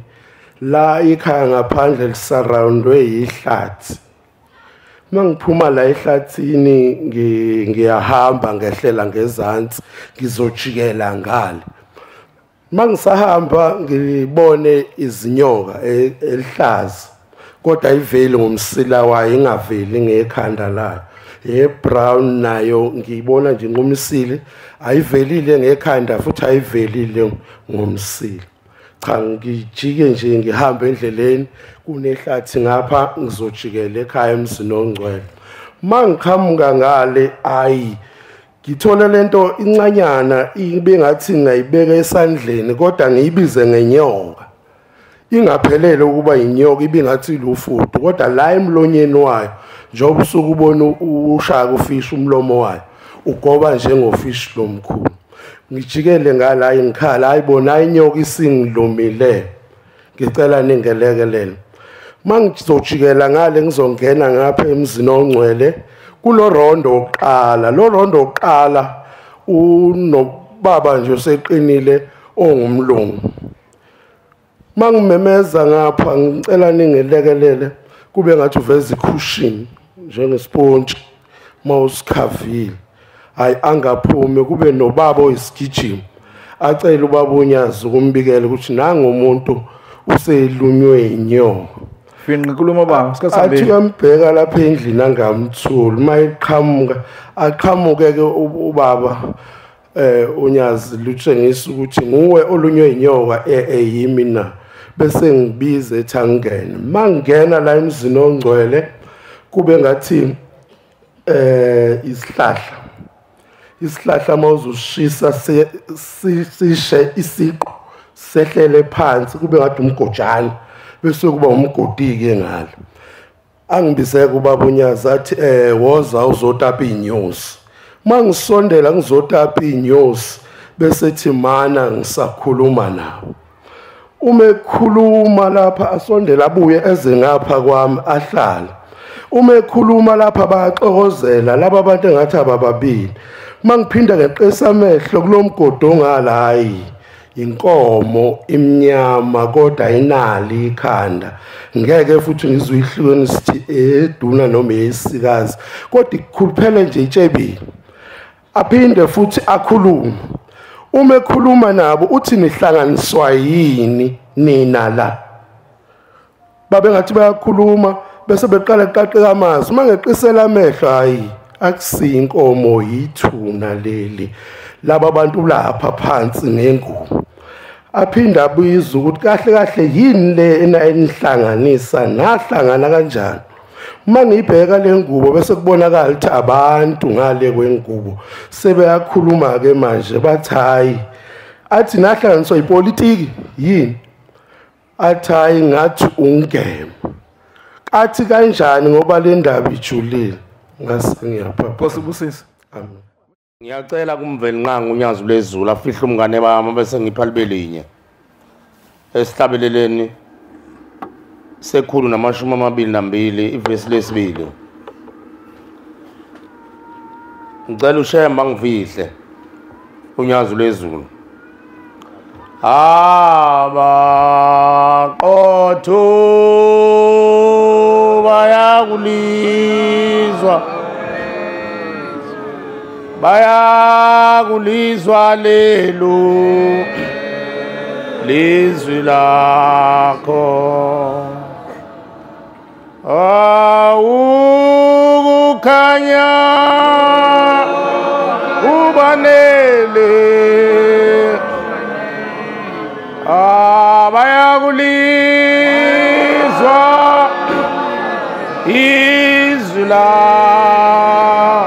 la ikhaya ngaphandle lisurroundwe yihlathi. Mangiphuma la ehlathini ngiyahamba ngehlela ngezansi ngizojikela ngale. Mangisahamba ngibone izinyoka elihlaza, kodwa ayiveli ngomsila wayo, ingaveli ngekhanda layo. Ye-brown nayo ngiyibona nje ngomsile, ayivelile ngekhanda futhi ayivelile ngomsila. Cha, ngijike nje ngihambe endleleni, kunehlathi ngapha ngizojikela ekhaya emzini ongcwele. Mangiqhamuka ngale, ayi Ngithole lento incanyana ibe ngathi ngayibeka esandleni kodwa ngiyibize ngenyoka. Ingaphelele ukuba inyoka ibe ngathi lufudu kodwa la emlonyeni wayo njengoba usuke ubona ushaka ufish umlomo wayo ugoba njengofish lomkhulu. Ngijikele ngala ngikhala ayibona inyoka isingilumile, ngicela ningelekelele. Mangizojikela ngale ngizongena ngapha emzini ongcwele kulo rondo oqala. Lo rondo oqala unobaba nje oseqinile ongumlungu. Mangimemeza ngapha ngicela ningelekelele kube ngathi uveza icushion njengesponge mawusikhavile. Hayi angaphumi kube nobaba oyisigijima acela ubaba uNyazi ukumbikela ukuthi nangu umuntu uselunywe inyoka. Finqa inkulumo baba isikhathi Athi sambili. uyambheka lapha endlini angamthuli mayeqhamuka aqhamuke ke ubaba uNyazi lutshengisa ukuthi nguwe olunywe inyoka eyimi na, bese ngibize ethi angene. Mangena la emzini ongcwele kube ngathi isihlahla mawuzoshisa sishe isiqu sehlele phansi kube ngathi umgojana bese kuba umgodi ke ngalo. Angibizeke ubaba uNyazi athi woza uzotapa inyosi. Mangisondela ngizotapa inyosi bese ethi mana ngisakhuluma nawe. Uma ekhuluma lapha asondela abuye eze ngapha kwami ahlala. Uma ekhuluma lapha bayaxokozela laba abantu engathi abababili. Mangiphinda ngeqesa amehlo kulomgodi ongala, hayi inkomo imnyama kodwa inali ikhanda, ngeke futhi ngizuyihlukanisa sithi eduna noma eyisikazi kodwa ikhuluphele nje itshebile. Aphinde futhi akhulume. Uma ekhuluma nabo uthi nihlanganiswa yini nina la? Babe ngathi bayakhuluma bese beqala kuqaqeka amazwi. Uma ngeqisela amehlo, hayi akusiyo inkomo yithuna leli, laba bantu lapha phansi nengubo. Aphinde abuyiza ukuthi kahle kahle yini le enihlanganisa, nahlangana kanjani? Uma ngiyibheka le ngubo bese kubonakala ukuthi abantu ngale kwengubo sebeyakhuluma ke manje bathi hayi, athi nahlanganiswa ipolitiki yini? Athi hayi ngathi ungema. Athi kanjani ngoba le ndaba ijulile. Ngase ngiyaphapha. Nkosi ibusise. Amen. Ngiyacela kuMvelinqangi uNyazi lwezulu afihle umngane bami bese ngipha libelinye esihlabeleleni 122 ivesi 2. Ngicela uShembe ngifihle uNyazi lwezulu. Abaqotho bayakulizwa, bayakulizwa lelo lizwi lakho. Awukukhanya ubanele, abayakulizwa izwi lakho.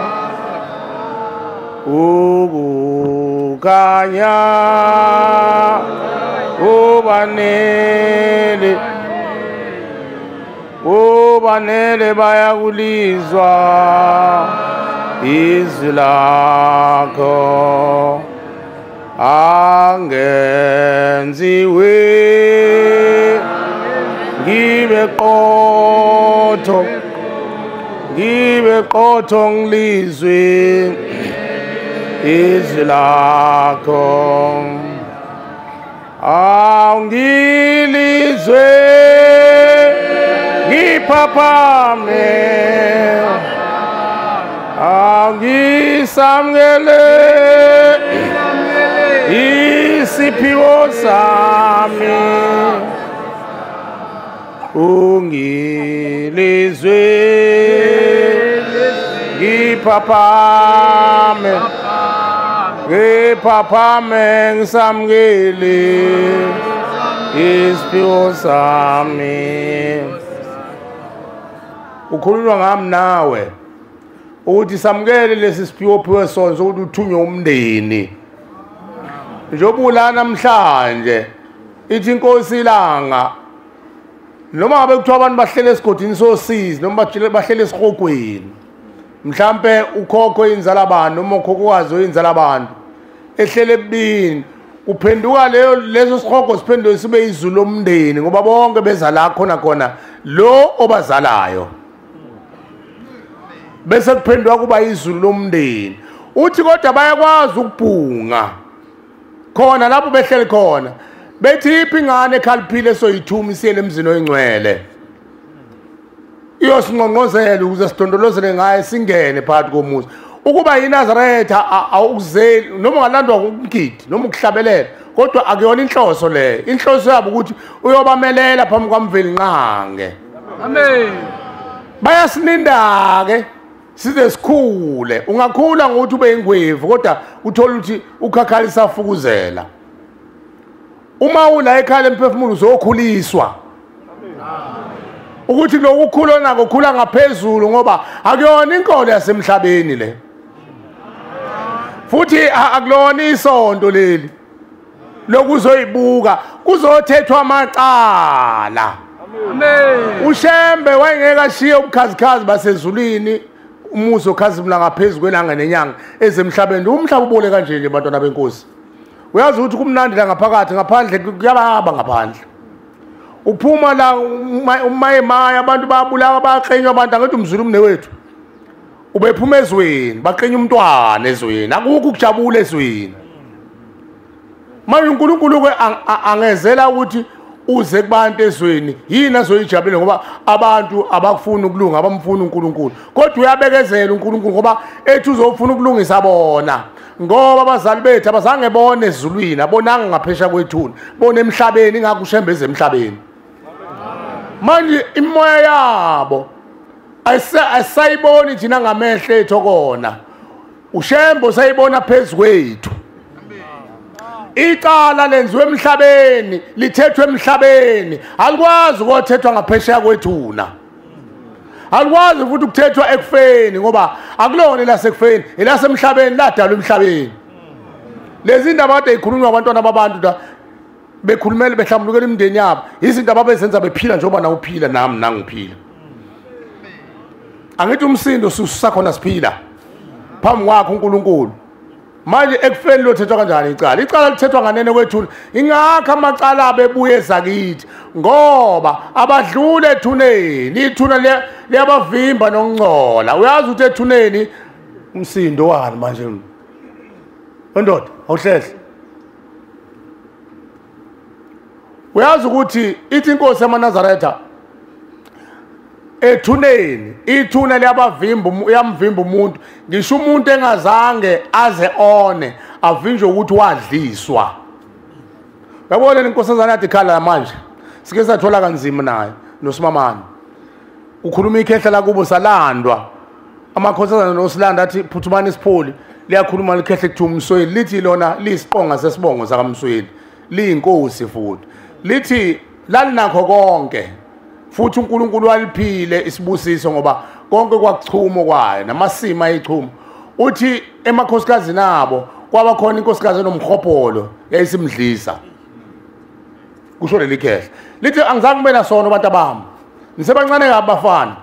Ukukhanya ubanele, ubanele bayakulizwa izwi lakho. Angenziwe ngibe qotho, ngibe qotho ngilizwe izwi lakho. Awungilizwe ngiphaphame, angisamukele isiphiwo sami. Ungilizwe ngiphaphame, ngiphaphame ngisamukele isiphiwo sami. Ukhulunywa ngami nawe. Ukuthi samukele lesi siphiwo phiwe sona sokuthi uthunywe umndeni. Njengoba ula namhlanje ithi inkosi ilanga noma ngabe kuthiwa abantu bahlele esigodini sosizi noma bahlele esihogweni, mhlambe ukhokho inzala abantu noma ukhokhokazi oyinzala abantu ehlele ebini, uphenduka leyo leso sihogo siphenduke sibe izulu lomndeni, ngoba bonke beza la khona khona lo obazalayo, bese kuphenduka kuba izulu lomndeni. Uthi kodwa bayakwazi ukubhunga khona lapho behlele khona, bethi iphi ingane ekhaliphile soyithuma isiyele emzini oyingcwele, iyosinqonqozela ukuze sidondolozele ngaye singene phakathi komuzi. Ukuba yiNazaretha awukuzeli noma ungalandwa umgidi noma ukuhlabelela, kodwa akuyona inhloso leyo. Inhloso yabo ukuthi uyobamelela phambi kwaMvelinqange. Amen. Bayasininda ke size sikhule. Ungakhula ngokuthi ube ingwevu, kodwa uthola ukuthi ukhakhalisa afukuzela. Uma ula ekhaya lemphefumulo uzokhuliswa. Ukuthi lokukhula nako khula ngaphezulu, ngoba akuyona inkolo yasemhlabeni le, futhi akulona isonto leli lokuzoyibuka, kuzothethwa amacala. Amen. uShembe wayengeke ashiye ubukhazikhazi basezulwini, umuzi okhazimula ngaphezulu kwelanga nenyanga ezemhlabeni. Umhlaba ubole kanje nje bantwana benkosi. Uyazi ukuthi kumnandi la ngaphakathi, ngaphandle kuyababa ngaphandle. Uphuma la umayemaya, abantu bayabulawa, bayaqenywa abantu. Angithi umzulu umne wethu ubephuma ezweni, baqenya umntwana ezweni, akukho ukujabula ezweni. Manje uNkulunkulu ke angezela ukuthi uze kubantu ezweni, yini azoyijabulela? Ngoba abantu abakufuni ukulunga, abamfuni uNkulunkulu. Kodwa uyabekezela uNkulunkulu, ngoba ethi uzofuna ukulungisa bona, ngoba abazali bethu abazange bone ezulwini, abonanga ngaphesha kwethuna, bona emhlabeni, ingakho uShembe emhlabeni. Manje imoya yabo asayiboni thina ngamehlo ethu kona, uShembe usayibona phezu kwethu. Icala lenziwe emhlabeni, lithethwe emhlabeni, alikwazi ukuthethwa ngaphesheya kwethuna, alikwazi futhi ukuthethwa ekufeni, ngoba akulona elasekufeni, elasemhlabeni, ladalwa emhlabeni. Lezi ndaba kade ikhulunywa abantwana babantu la, bekhulumela behlambulukela imindeni yabo, izinto ababezenza bephila njengoba nawe uphila, nami nangiphila. Angithi umsindo susakhona siphila phambi kwakho uNkulunkulu. Manje ekufeni lothethwa kanjani icala? Icala lithethwa nganene kwethuna. Ingakho amacala abebuye ezakithi, ngoba abadlule ethuneni, ithuna liyabavimba nokungcola. Uyazi ukuthi ethuneni umsindo wani manje? Ndoda awuhlehle. Uyazi ukuthi ithi inkosi yamaNazaretha ethuneni, ithuna liyabavimba, uyamvimba umuntu, ngisho umuntu engazange aze one, avinjwe ukuthi wadliswa. Yabona inkosazana yathi ikhala manje, sike sathola kanzima naye nosimamane. Ukhuluma ikhehla lakubo salandwa, amakhosazana nosilanda athi phuthumani isipholi, liyakhuluma likhehle kuthiwa uMsweli, lithi lona liyisiqonga sesibongo sakaMsweli, liyinkosi futhi, lithi lalinakho konke. Futhi uNkulunkulu waliphile isibusiso, ngoba konke kwakuchumo kwayo namasima ayichumo. Uthi emakhosikazi nabo kwaba khona inkosikazi enomhobholo yayisimdlisa, kusho leli khehla. Lithi angizange kube nasono abantu abami, nisebancane kabi bafana.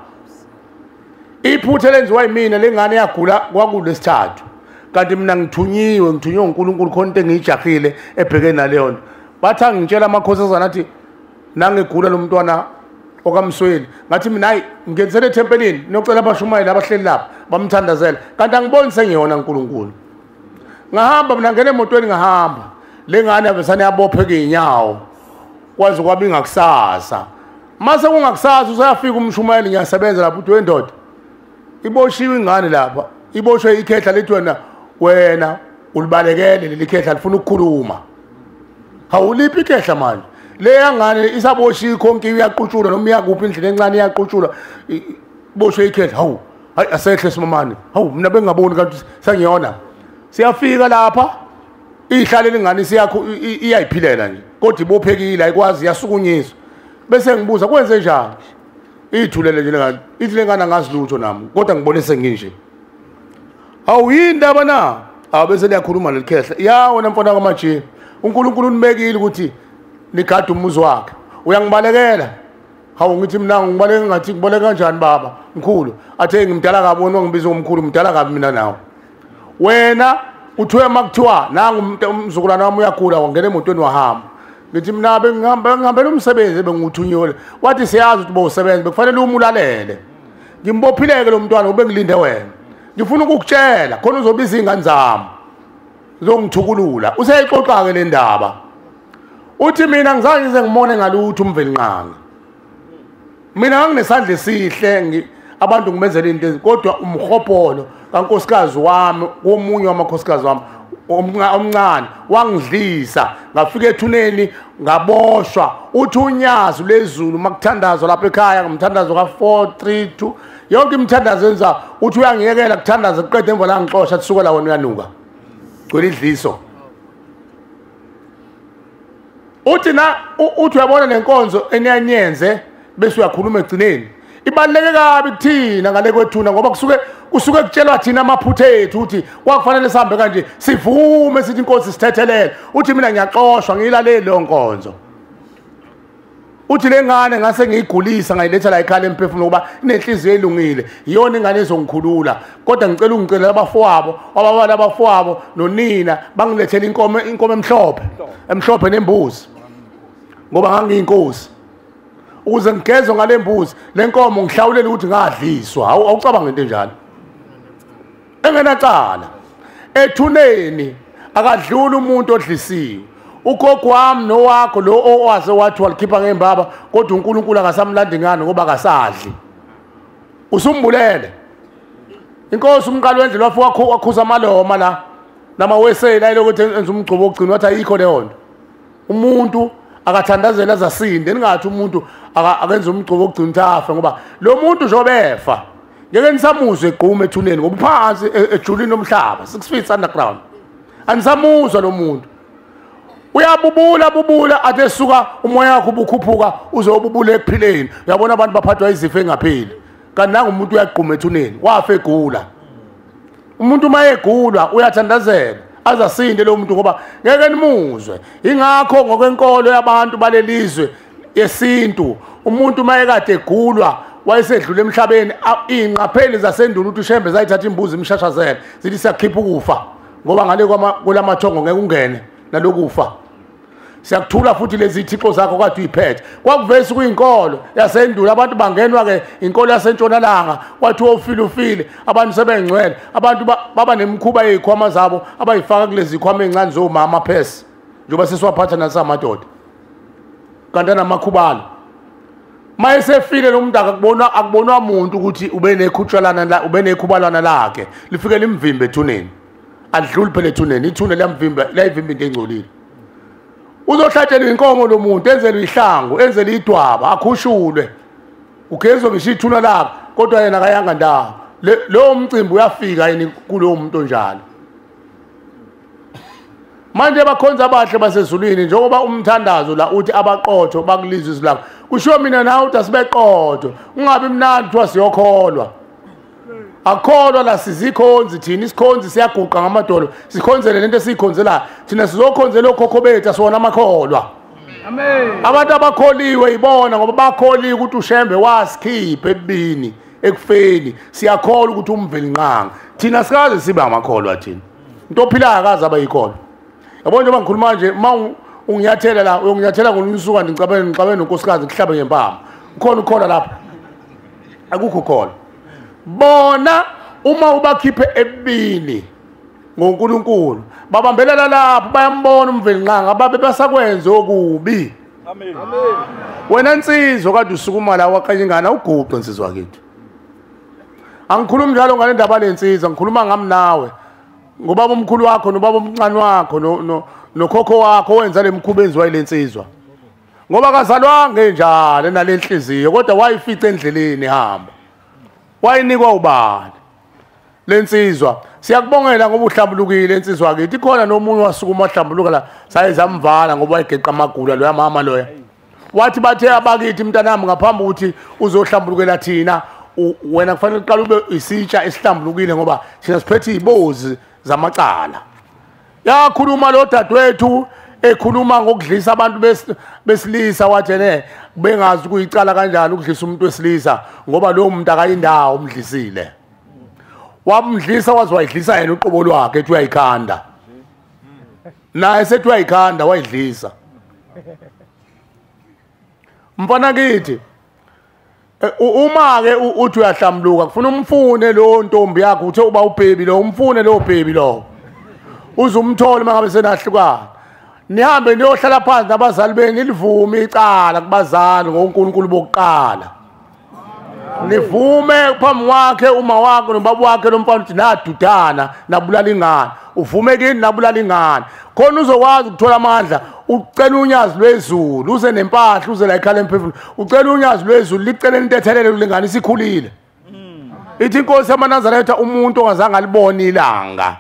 Iphutha elenziwa yimina, lengane yagula kwakulesithathu, kanti mina ngithunyiwe, ngithunywe uNkulunkulu, khona into engiyijahile ebhekene naleyo nto. Bathi angitshela amakhosazana athi nangegula lo mntwana okaMsweli, ngathi mina hayi, ngenisele ethempelini niyocela abashumayeli abahleli lapha bamthandazela, kanti angiboni sengiyona uNkulunkulu. Ngahamba mina, ngene emotweni ngahamba, lengane yavesane yabopheka inyawo kwaze kwabe ingakusasa. Mase kungakusasa usayafika umshumayeli, ngiyasebenza lapha, uthi wendoda iboshiwe ingane lapha, iboshwe ikhehla, lithi wena ulibalekele leli khehla, lifuna ukukhuluma. Awuliphi ikhehla manje? Le ngane isaboshiwe konke, iyaqutshulwa noma iyakuphi indlela encane iyaqutshulwa, boshwe ikhehla. Hawu, hayi asehle simamane. Hawu, mina bengingaboni kanti sengiyona. Siyafika lapha, ihlale lengane siyakho iyayiphilela nje, kodwa ibophekile ayikwazi, yasukunyiswa. Bese ngibuza kwenze njani? Ithulele nje lengane, ithi lengane angazi lutho nami, kodwa ngibone senginje. Hawu yini indaba na? Awu bese liyakhuluma lelikhehla. Ya wena mfana kaMajiya, uNkulunkulu unibekile ukuthi nigade umuzi wakhe. Uyangibalekela. Hawu ngithi mina ngibaleke ngathi ngibaleka kanjani baba? Mkhulu. Athe ngimdala kabi wena ngibiza ngomkhulu, mdala kabi mina nawe. Wena uthiwe makuthiwa nangu umzukulwana wami uyagula wangena emotweni wahamba. Ngithi mina bengihambela umsebenzi benguthunyule. Wathi siyazi ukuthi bowusebenza bekufanele umulalele. Ngimbophileke lo mntwana ubengilinde wena. Ngifuna ukukutshela khona uzobiza ingane zami. Uzongithukulula. Useyixoxa ke le ndaba. Uthi mina ngizange ngize ngimone ngalutho uMvelinqangi. Mina nganginesandla esihle abantu ngimenzela into kodwa umhobholo kankosikazi wami komunye wamakhosikazi wami omncane wangidlisa ngafika ethuneni ngaboshwa. Uthi unyazi lezulu makuthandazwa lapha ekhaya ngomthandazo ka4 3 2 yonke imithandazo enza uthi uyangiyekela kuthandaza kuqeda emva la ngixosha kusuka la wena uyanuka gcwele idliso. Uthi na uthi uyabona lenkonzo eniyanyenze bese uyakhuluma egcineni ibaluleke kabi kuthina ngale kwethuna ngoba kusuke kutshelwa thina amaphutha ethu ukuthi kwakufanele sihambe kanje sivume sithi inkosi sithethelele. Uthi mina ngiyaxoshwa ngiyilaleli leyo nkonzo. Uthi lengane ngase ngiyigulisa ngayiletha la ekhaya emphefumulo ngoba inenhliziyo elungile iyona ingane ezongikhulula kodwa ngicela ungicela abafowabo ababala abafowabo nonina bangilethele inkomo emhlophe nembuzi ngoba ngangiyinkosi ukuze ngigezwe ngale mbuzi lenkomo ngihlawulele ukuthi ngadliswa. Awucabanga into enjalo engenacala. Ethuneni akadluli umuntu odlisiwe. Ugogo wami nowakho lo owaze wathi walikhipha ngembaba kodwa uNkulunkulu akasamlandi ngani ngoba akasadli. Usumbulele. Inkosi umqalo wendlela wafika wakhuza amaloma la namawesela ilokuthi enza umgcobo ogcina wathi ayikho leyo nto. Umuntu akathandazela azasinde ningathi umuntu akenza umgcobo ogcina ukuthi afe ngoba lo muntu njengoba efa ngeke nisamuzwe egquma ethuneni ngoba uphansi ejulini lomhlaba 6 feet underground. Anisamuzwa lo muntu. Uyabubula bubula athi esuka umoya wakho ubukhuphuka uzobubula ekuphileni. Uyabona abantu baphathwa izifo engapheli. Kanti nangu umuntu uyagquma ethuneni wafa egula. Umuntu uma egula uyathandazela azasinde lo muntu ngoba ngeke nimuzwe. Ingakho ngokwenkolo yabantu balelizwe yesintu umuntu uma ekade egulwa wayesedlula emhlabeni ingqapheli zasendulo ukuthi uShembe zayithatha imbuzi imshashazela zithi siyakhipha ukufa ngoba ngale kwalamathongo ngeke ungene nalokufa. Siyakuthula futhi lezi thixo zakho kade uyiphethe. Kwakuvesi kuyinkolo yasendulo abantu bangenwa ke inkolo yasentshonalanga kwathiwa ufile ufile abantu sebengcwele abantu baba nemikhuba yezikhwama zabo abayifaka kulezi zikhwama ezincane zomama phesi njengoba sesiwaphatha nasamadoda kanti anamakhubalo. Mayesefile lo muntu akubonwa umuntu ukuthi ubenekhutshwalana la ubenekhubalwana lakhe lifike limvimbe ethuneni adluli phela ethuneni ithune liyamvimba liyayivimba into engcolile. Uzohlatshelwa inkomo lo muntu enzelwe ihlangu enzelwe idwaba akhushulwe ugezwe ngisho ithuna lakhe kodwa yena akayanga ndawo. Lo mcimbi uyafika yini kulowo muntu onjalo? Manje abakhonza abahle basezulwini njengoba umthandazo la uthi abaqotho bakulizwe izwi lakho kusho mina nawe uthi asibeqotho ungabi mnandi kuthiwa siyokholwa. Akholwa la sizikhonzi thina isikhonzi siyaguqa ngamadolo sikhonzele lento esiyikhonzelayo thina sizokhonzela okhokho bethu asiwona amakholwa. Amen. Abantu abakholiwe ibona ngoba bakholiwe ukuthi uShembe wasikhipha ebini ekufeni siyakholwa ukuthi uMvelinqangi thina sikaze sibe amakholwa thina into ophilayo akaze abayikholwa. Yabona njengoba ngikhuluma nje uma unginyathela la uyonginyathela ngolunye usuku ngixabene nonkosikazi ngihlabe ngempama ukhona ukholwa lapha akukho khona. Bona uma ubakhiphe ebini ngoNkulunkulu babambelela lapho bayambona uMvelinqangi ababe basakwenza okubi. Amen. Wena nsizwa kade usukuma la waqenya ingane uguqe nsizwa kithi. Angikhulumi njalo ngale ndaba lensizwa ngikhuluma ngami nawe ngobaba omkhulu wakho nobaba omncane wakho nokhokho wakho wenza lemkhuba enziwa ilensizwa ngoba kazalwanga enjalo nalenhliziyo kodwa wayifica endleleni ihamba wayinikwa ubani lensizwa. Siyakubongela ngoba uhlambulukile insizwa kithi. Ikhona nomunye wasukuma wahlambuluka la sayezamvala ngoba wayegeqa amagula loya mama loya wathi bathe abakithi mntanami ngaphambi ukuthi uzohlambulukela thina Wena kufanele uqale ube isitsha esihlambulukile ngoba thina siphethe izibozi zamacala. Yakhuluma lo dadewethu ekhuluma ngokudlisa abantu besilisa, wathi ne bengazi kuyicala kanjani ukudlisa umuntu wesilisa ngoba lo muntu akayindawo umdlisile. Wamdlisa waze wayidlisa yena uqobo lwakhe ethi uyayikhanda. Naye sethi uyayikhanda wayidlisa. Mfana kithi uma ke uthi uyahlambuluka kufuna umfune lo ntombi yakho, uthe uba ubhebi lo, umfune lo bhebi lo. Uzumthola mangabe senahlukana. Nihambe niyohlala phansi nabazali benu nilivume icala kubazali ngoNkulunkulu bokuqala. Nivume phambi kwakhe uma wakho nobaba wakhe lomfana uthi nadudana nabulala ingane. Uvume kini nabulala ingane. Khona uzokwazi ukuthola amandla, ucela unyazi lwezulu, uze nempahla, uze la ekhala emphefumulo. Ucela unyazi lwezulu licele intethelelo kulengane isikhulile. Ithi inkosi yamaNazaretha umuntu ongazange alibone ilanga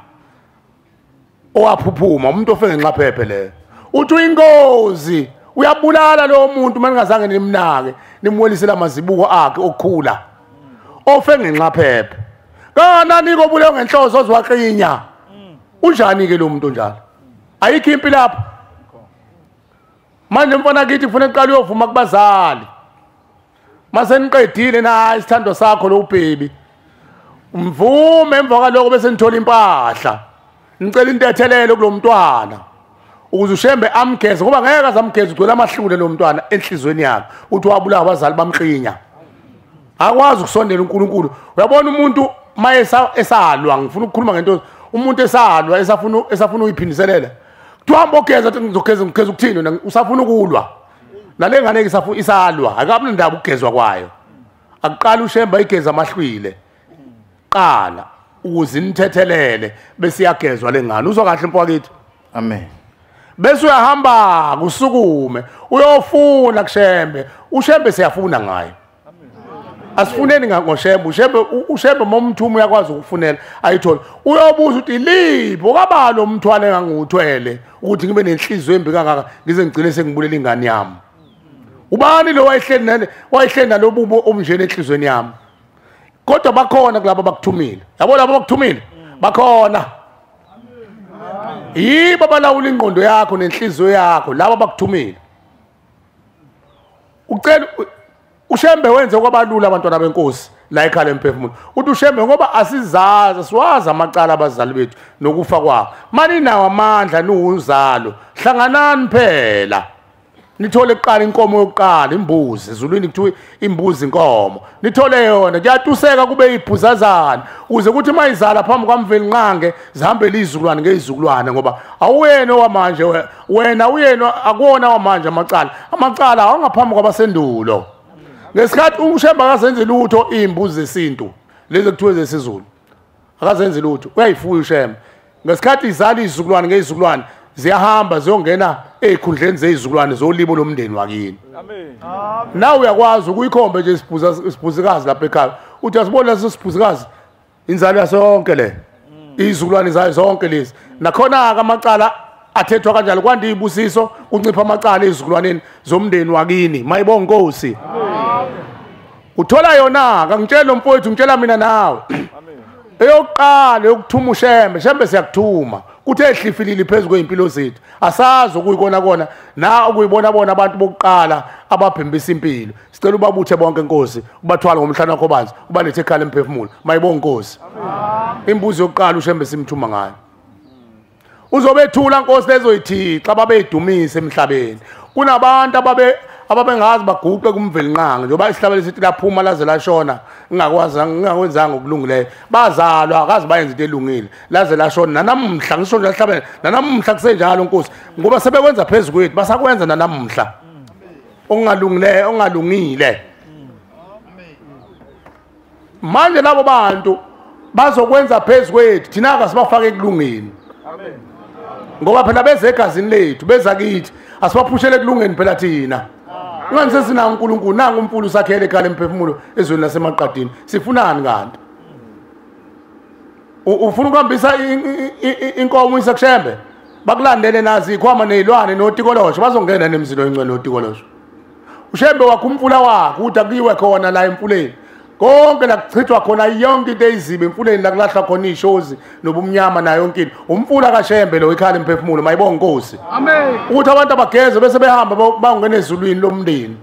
owaphuphuma, umuntu ofe ngenxaphephe leyo. Uthi uyingozi, uyabulala lo muntu maningazange nimnake, nimwelisele amazibuko akhe okukhula. Ofe ngenxaphephe. Kanani kobuleyo ngenhloso ozwaqinya. Unjani ke lo muntu onjalo? Ayikho impi lapho. Manje mfana kithi kufanele uqale uyovuma kubazali. Mase niqedile na isithando sakho lo baby. Umvume emva kwaloko bese nithola impahla. Ngicela intethelelo kulomntwana ukuze uShembe amgeze, ngoba ngeke azamgeze, ugcwele amahlule lo mntwana enhlizweni yakhe. Uthi wabulawa abazali bamqinya, akwazi ukusondela uNkulunkulu. Uyabona umuntu maye esalwa, ngifuna ukukhuluma ngento, umuntu esalwa esafuna uyiphindiselela, kuthiwa hamba ogeza, ngizogeza, ngigeza ukuthini wena, usafuna ukulwa nale ngane ke isalwa, akabi nendaba ukugezwa kwayo. Akuqala uShembe ayigeza amahlwile qala ukuze nithethelele bese iyagezwa lengane. Uzwa kahle mfowethu? Amen. Bese uyahamba kusukume uyofuna kuShembe. uShembe siyafuna ngaye. Asifuneni ngoShembe. uShembe momthumo uyakwazi ukufunela ayithole. Uyobuza ukuthi lipho kabalo umthwalo engangiwuthwele ukuthi ngibe nenhliziyo embi kangaka ngize ngigcine sengibulela ingane yami. Ubani lo wayehleli nale wayehleli nalobubo omnjena enhlizweni yami? Kodwa bakhona kulabo abakuthumile. Yabo labo abakuthumile bakhona. Yibo abalawula ingqondo yakho nenhliziyo yakho, labo abakuthumile. Ucela uShembe wenze kwabalula abantwana benkosi la ekhala emphefumulo. Uthi uShembe ngoba asizazi siwazi amacala abazali bethu nokufa kwabo. Mani nawo amandla niwuzalo, hlanganani phela. Nithole kuqala inkomo yokuqala, imbuzi, ezulwini kuthiwa imbuzi inkomo. Nithole yona, kuyatuseka kube ibhuzazana uze kuthi mayizala phambi kwaMvelinqange zihambele izizukulwane ngezizukulwane, ngoba awuyena owamanje wena, uyena akuwona wamanje amacala. Amacala awangaphambi kwabasendulo. Ngesikhathi uShembe akazenzi lutho imbuzi zesintu lezi kuthiwa zesiZulu, akazenzi lutho, uyayifuya uShembe. Ngesikhathi izala izizukulwane ngezizukulwane ziyahamba ziyongena ezikhundleni zezizukulwane zolimo lomndeni wakini. Amen. Nawe uyakwazi ukuyikhomba nje isibhuzikazi lapha ekhaya, uthi asibone leso sibhuzikazi, inzalo yaso yonke le, izizukulwane zayo zonke lezi. Nakhona ke amacala athethwa kanjalo, kwanda izibusiso, kuncipha amacala ezizukulwaneni zomndeni wakini. Mayibonga Nkosi. Uthola yona, akangitshela lo mfowethu, ngitshela mina nawe. Eyokuqala yokuthuma uShembe, Shembe siyakuthuma. Kuthe ehlifilile phezulu kwezimpilo zethu, asazi ukuyikona kona na ukuyibona bona abantu bokuqala ababhembisa impilo. Sicela ubabuthe bonke Nkosi, ubathwale ngomhlana wakho banzi, ubalethe ekhala emphefumulo. Mayibonga Nkosi. Imbuzi yokuqala uShembe simthuma ngayo. Uzobethula Nkosi lezo yithixo ababeyidumisa emhlabeni. Kunabantu ababengazi baguqe kuMvelinqange, njengoba isihlabelo sithi laphuma laze lashona, ngingakwazi ngingakwenzanga okulungileyo. Bazalwa akazi bayenza into elungile, laze lashona nanamuhla, ngisho nje lihlabele nanamuhla kusenjalo Nkosi, ngoba sebekwenza phezulu kwethu, basakwenza nanamuhla okungalungileyo, okungalungile. Manje labo bantu bazokwenza phezulu kwethu, thina akasibafake ekulungeni. Ngoba phela beze egazini lethu, beza kithi, asibaphushele ekulungeni phela thina. Ungani sesinawo uNkulunkulu, nangu umfulu usakhele ekhaya lemphefumulo ezweni lasemaqadini. Sifunani kanti? Ufuna ukuhambisa inkomo iseKushembe? Bakulandele nazi ikhwama nezilwane notikolosho, bazongena nemzini oyingcwele notikolosho. uShembe wakho umfula wakhe uthi akuyiwe khona la emfuleni. Konke la kuchithwa khona yonke into eyizibi emfuleni la kulahlwa khona ishozi nobumnyama nayo yonke into. Umfula kaShembe lo ikhala imphefumulo mayibonga inkosi. Amen. Ukuthi abantu abageze bese behamba bangena ezulwini lomndeni.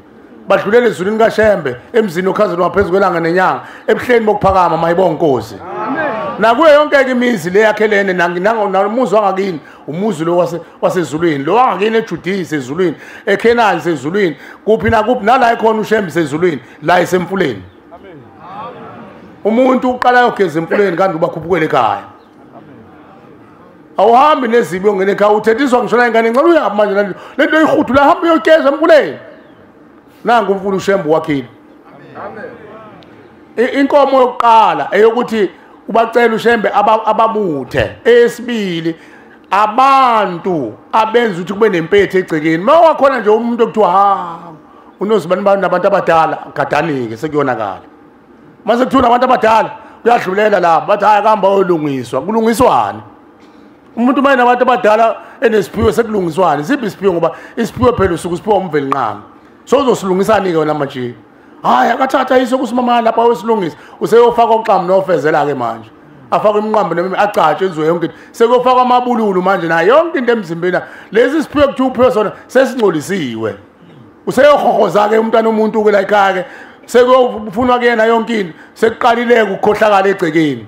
Badlulele ezulwini kaShembe emzini okhazini waphezulu kwelanga nenyanga ebuhleni bokuphakama mayibonga inkosi. Amen. Nakuyo yonke imizi le yakhelene namuzi wangakini umuzi lo wasezulwini lo wangakini eJudiya isezulwini eKhenani isezulwini kuphi nakuphi nala ekhona uShembe isezulwini la isemfuleni. Umuntu uqala ayogeza emfuleni kanti ubakhuphukele ekhaya. Awuhambi nezibi ongena ekhaya uthethiswa ngisho la ingane ngicela uyahamba manje le nto ihudu la hamba uyogeza emfuleni. Nangu umfula uShembe wakhile. Amen. Inkomo yokuqala eyokuthi ubacela uShembe ababuthe. Eyesibili abantu abenza ukuthi kube nempethe egcekeni. Mawakhona nje umuntu okuthiwa ha unozibani bani nabantu abadala gadanike sekuyonakala. Mase kuthiwa abantu abadala kuyadlulela lapha bathi hayi kuhamba oyolungiswa. Kulungiswani? Umuntu uma enabantu abadala enesiphiwo sekulungiswani? Siphi isiphiwo ngoba isiphiwo phela usuke usiphiwa uMvelinqangi. So uzosilungisani ke wena manje? Hayi akathatha iso kusimama lapha wesilungisa useyofaka oxamu nofezela ke manje. Afaka imqambo noma acatshe enziwe yonke into. Sekuyofaka amabululu manje nayo yonke into emzimbeni. Lesi siphiwo kuthiwa uphiwe sona sesingcolisiwe. Useyohohoza ke umntwana omuntu ke la ekhaya ke sekuyofunwa kuyena yonke into sekuqalile ukukhohlakala egcekeni.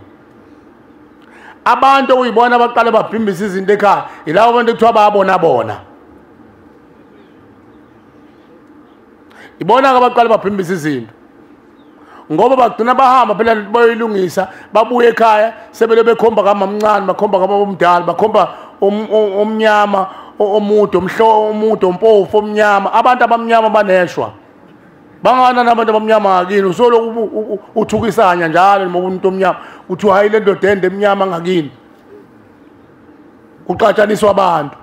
Abantu okuyibona abaqale babhimbisa izinto ekhaya yilabo bantu ekuthiwa bayabona bona. Ibona ke abaqale babhimbisa izinto ngoba bagcina bahamba phela bayoyilungisa babuye ekhaya sebele bekhomba kamamncane bakhomba kamabomdala bakhomba omnyama omude omhlo omude ompofu omnyama. Abantu abamnyama baneshwa bangana nabantu abamnyama ngakini usolo uthukisanya njalo noma umuntu omnyama kuthiwa hayi le ndoda ende emnyama ngakini kuxatshaniswa abantu.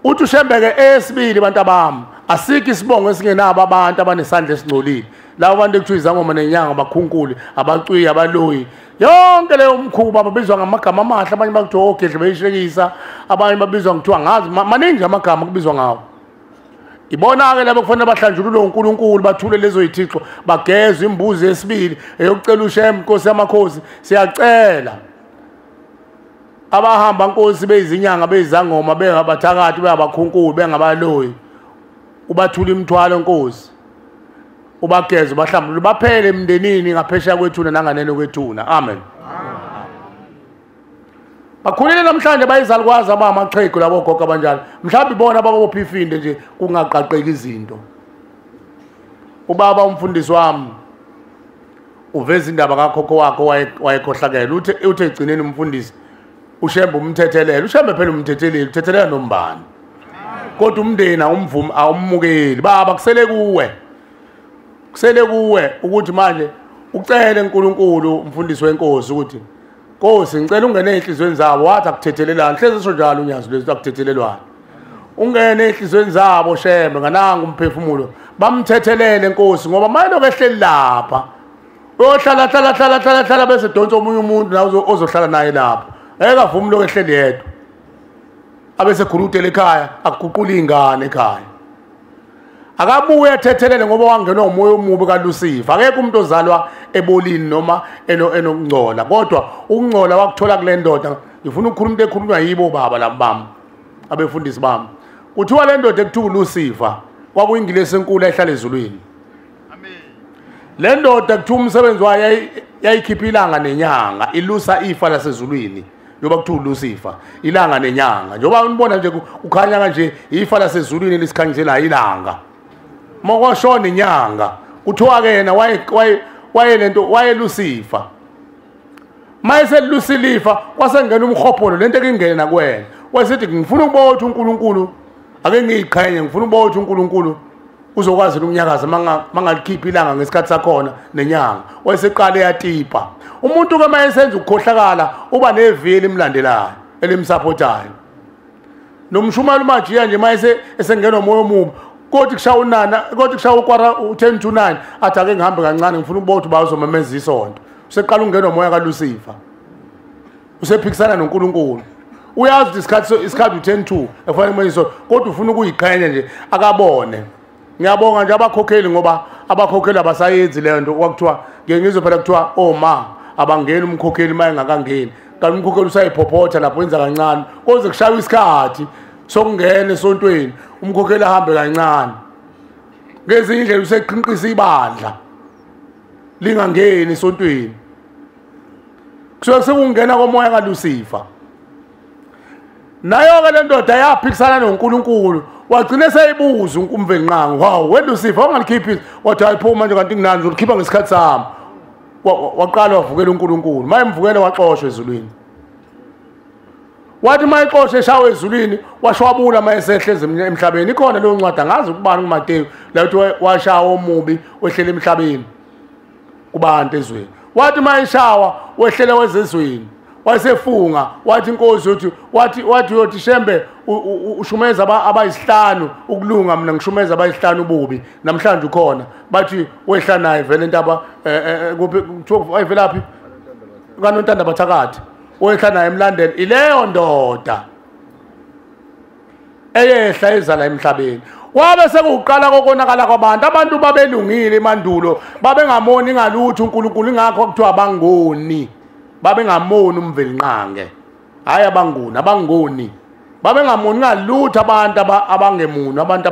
Uthi uShembe ke esibili bantu abami asikho isibongo esingenabo abantu abanesandla esingcolile. Labo bantu ekuthiwa izangoma nenyanga abakhunkuli abacwiyi abaloyi yonke leyo mkhuba babizwa ngamagama amahle abanye bakuthiwa ogedle beyishekisa abanye babizwa ngithiwa ngazi maningi amagama kubizwa ngawo. Ibona ke labo kufanele bahlanjululwe uNkulunkulu bathule lezo zithixo bagezwe imbuzi yesibili eyokucela uShembe Nkosi yamakhosi siyacela. Abahamba Nkosi beyizinyanga beyizangoma bengabathakathi bengabakhunkuli bengabaloyi ubathula imithwalo Nkosi ubageze ubahlambulule baphele emndenini ngaphesheya kwethuna nanganeno kwethuna. Amen. Bakhulile namhlanje bayizalukwazi abamaqhegu labo gogo abanjalo mhlawumbe ibona ababopha ifinde nje kungaqaqeki izinto. Ubaba umfundisi wami uveza indaba kakhokho wakhe wayekhohlakele uthe egcineni umfundisi uShembe umthethelele. uShembe phela umthethelele uthethelela nombani kodwa umndeni awumvumi awumukeli. Baba kusele kuwe kusele kuwe ukuthi manje ucele uNkulunkulu umfundisi wenkosi ukuthi Nkosi ngicela ungene enhlizweni zabo. Wathi akuthethelelani hleze sho njalo unyazi lwethu akuthethelelwana. Ungene enhlizweni zabo Shembe ngananga umphefumulo bamthethelele Nkosi ngoba manje lokho ehleli lapha uyohlala hlala hlala hlala hlala bese donsa omunye umuntu nawe ozohlala naye lapha ngeke avumi lokho ehleli yedwa abese khulutela ekhaya akuguqula ingane ekhaya. Akabuye athethelele ngoba wangenwa umoya omubi kaLucifer. Akekho umuntu ozalwa ebolini noma enokungcola kodwa ukungcola wakuthola kule ndoda. Ngifuna ukukhuluma into ekhulunywa yibo baba labo bami abefundisi bami. Kuthiwa le ndoda ekuthiwa uLucifer kwakuyingilesi enkulu ehlala ezulwini. Amen. Le ndoda kuthiwa umsebenzi wayo yayikhipha ilanga nenyanga ilusa ifa lasezulwini. Njengoba kuthiwa uLucifer ilanga nenyanga njengoba unibona nje kukhanya kanje ifa lasezulwini lisikhanyisela ilanga. Makwashona inyanga kuthiwa ke yena waye lento wayelusifa. Mayeselusilifa kwasengena umhobholo lento ekingena kuwena wasithi ngifuna ukubona ukuthi uNkulunkulu ake ngiyiqhenye ngifuna ukubona ukuthi uNkulunkulu uzokwazi ukunyakaza mangalikhipha ilanga ngesikhathi sakhona nenyanga. Wayeseqala eyatipa. Umuntu ke mayesenza ukukhohlakala uba nevili elimlandelayo elimsupportayo. Nomshumalo uMajiya nje mayese esengena umoya omubi kodwa kushaya unana kodwa kushaya ukwara u10 to 9 athi ake ngihambe kancane ngifuna ukubona ukuthi bazomemeza isonto. Useqala ungena umoya kaLucifer usephikisana noNkulunkulu. Uyazi ukuthi isikhathi u10 to ekufanele kumele isonto kodwa ufuna ukuyiqhenya nje akabone. Ngiyabonga nje abakhokheli ngoba abakhokheli abasayenzi leyo nto kwakuthiwa ngeke ngizwe phela kuthiwa oma abangeni umkhokheli uma engakangeni. Kanti umkhokheli usayiphophotha lapho wenza kancane koze kushaywe isikhathi sokungena esontweni umkhokheli ahambe kancane. Ngezinye indlela useqinqisa ibandla lingangeni esontweni. Kusuke sekungena komoya kaLucifer. Nayo ke le ndoda yaphikisana noNkulunkulu wagcina seyibuza uMvelinqangi, "Hawu we Lucifer ungalikhiphi?" Wathi hayiphuma manje kanti nginani ngizolikhipha ngesikhathi sami. Waqala wavukela uNkulunkulu. Mayemvukela waxoshwa ezulwini. Wathi mayixoshwe eshawe ezulwini washwabula mayesehle emhlabeni. Ikhona leyo ncwadi angazi ukubani kuMateyu la uthi washawa omubi wehlela emhlabeni kubantu ezweni. Wathi mayishawa wehlele wezezweni. Wayesefunga wathi inkosi uthi wathi uyothi Shembe ushumeza abayisihlanu ukulunga mina ngishumeza abayisihlanu ububi namhlanje ukhona. Bathi wehla naye vele intaba kuphi kuthiwa ayivelaphi kaNontanda bathakathi wehla naye emlandela ileyo ndoda eyehla ezala emhlabeni. Wabe sekuqala kokonakala kwabantu. Abantu babelungile emandulo, babengamoni ngalutho uNkulunkulu, ingakho kuthiwa abangoni. Babengamoni uMvelinqange. Hayi abangoni, abangoni. Babengamoni ngalutho abantu abangemuni, abantu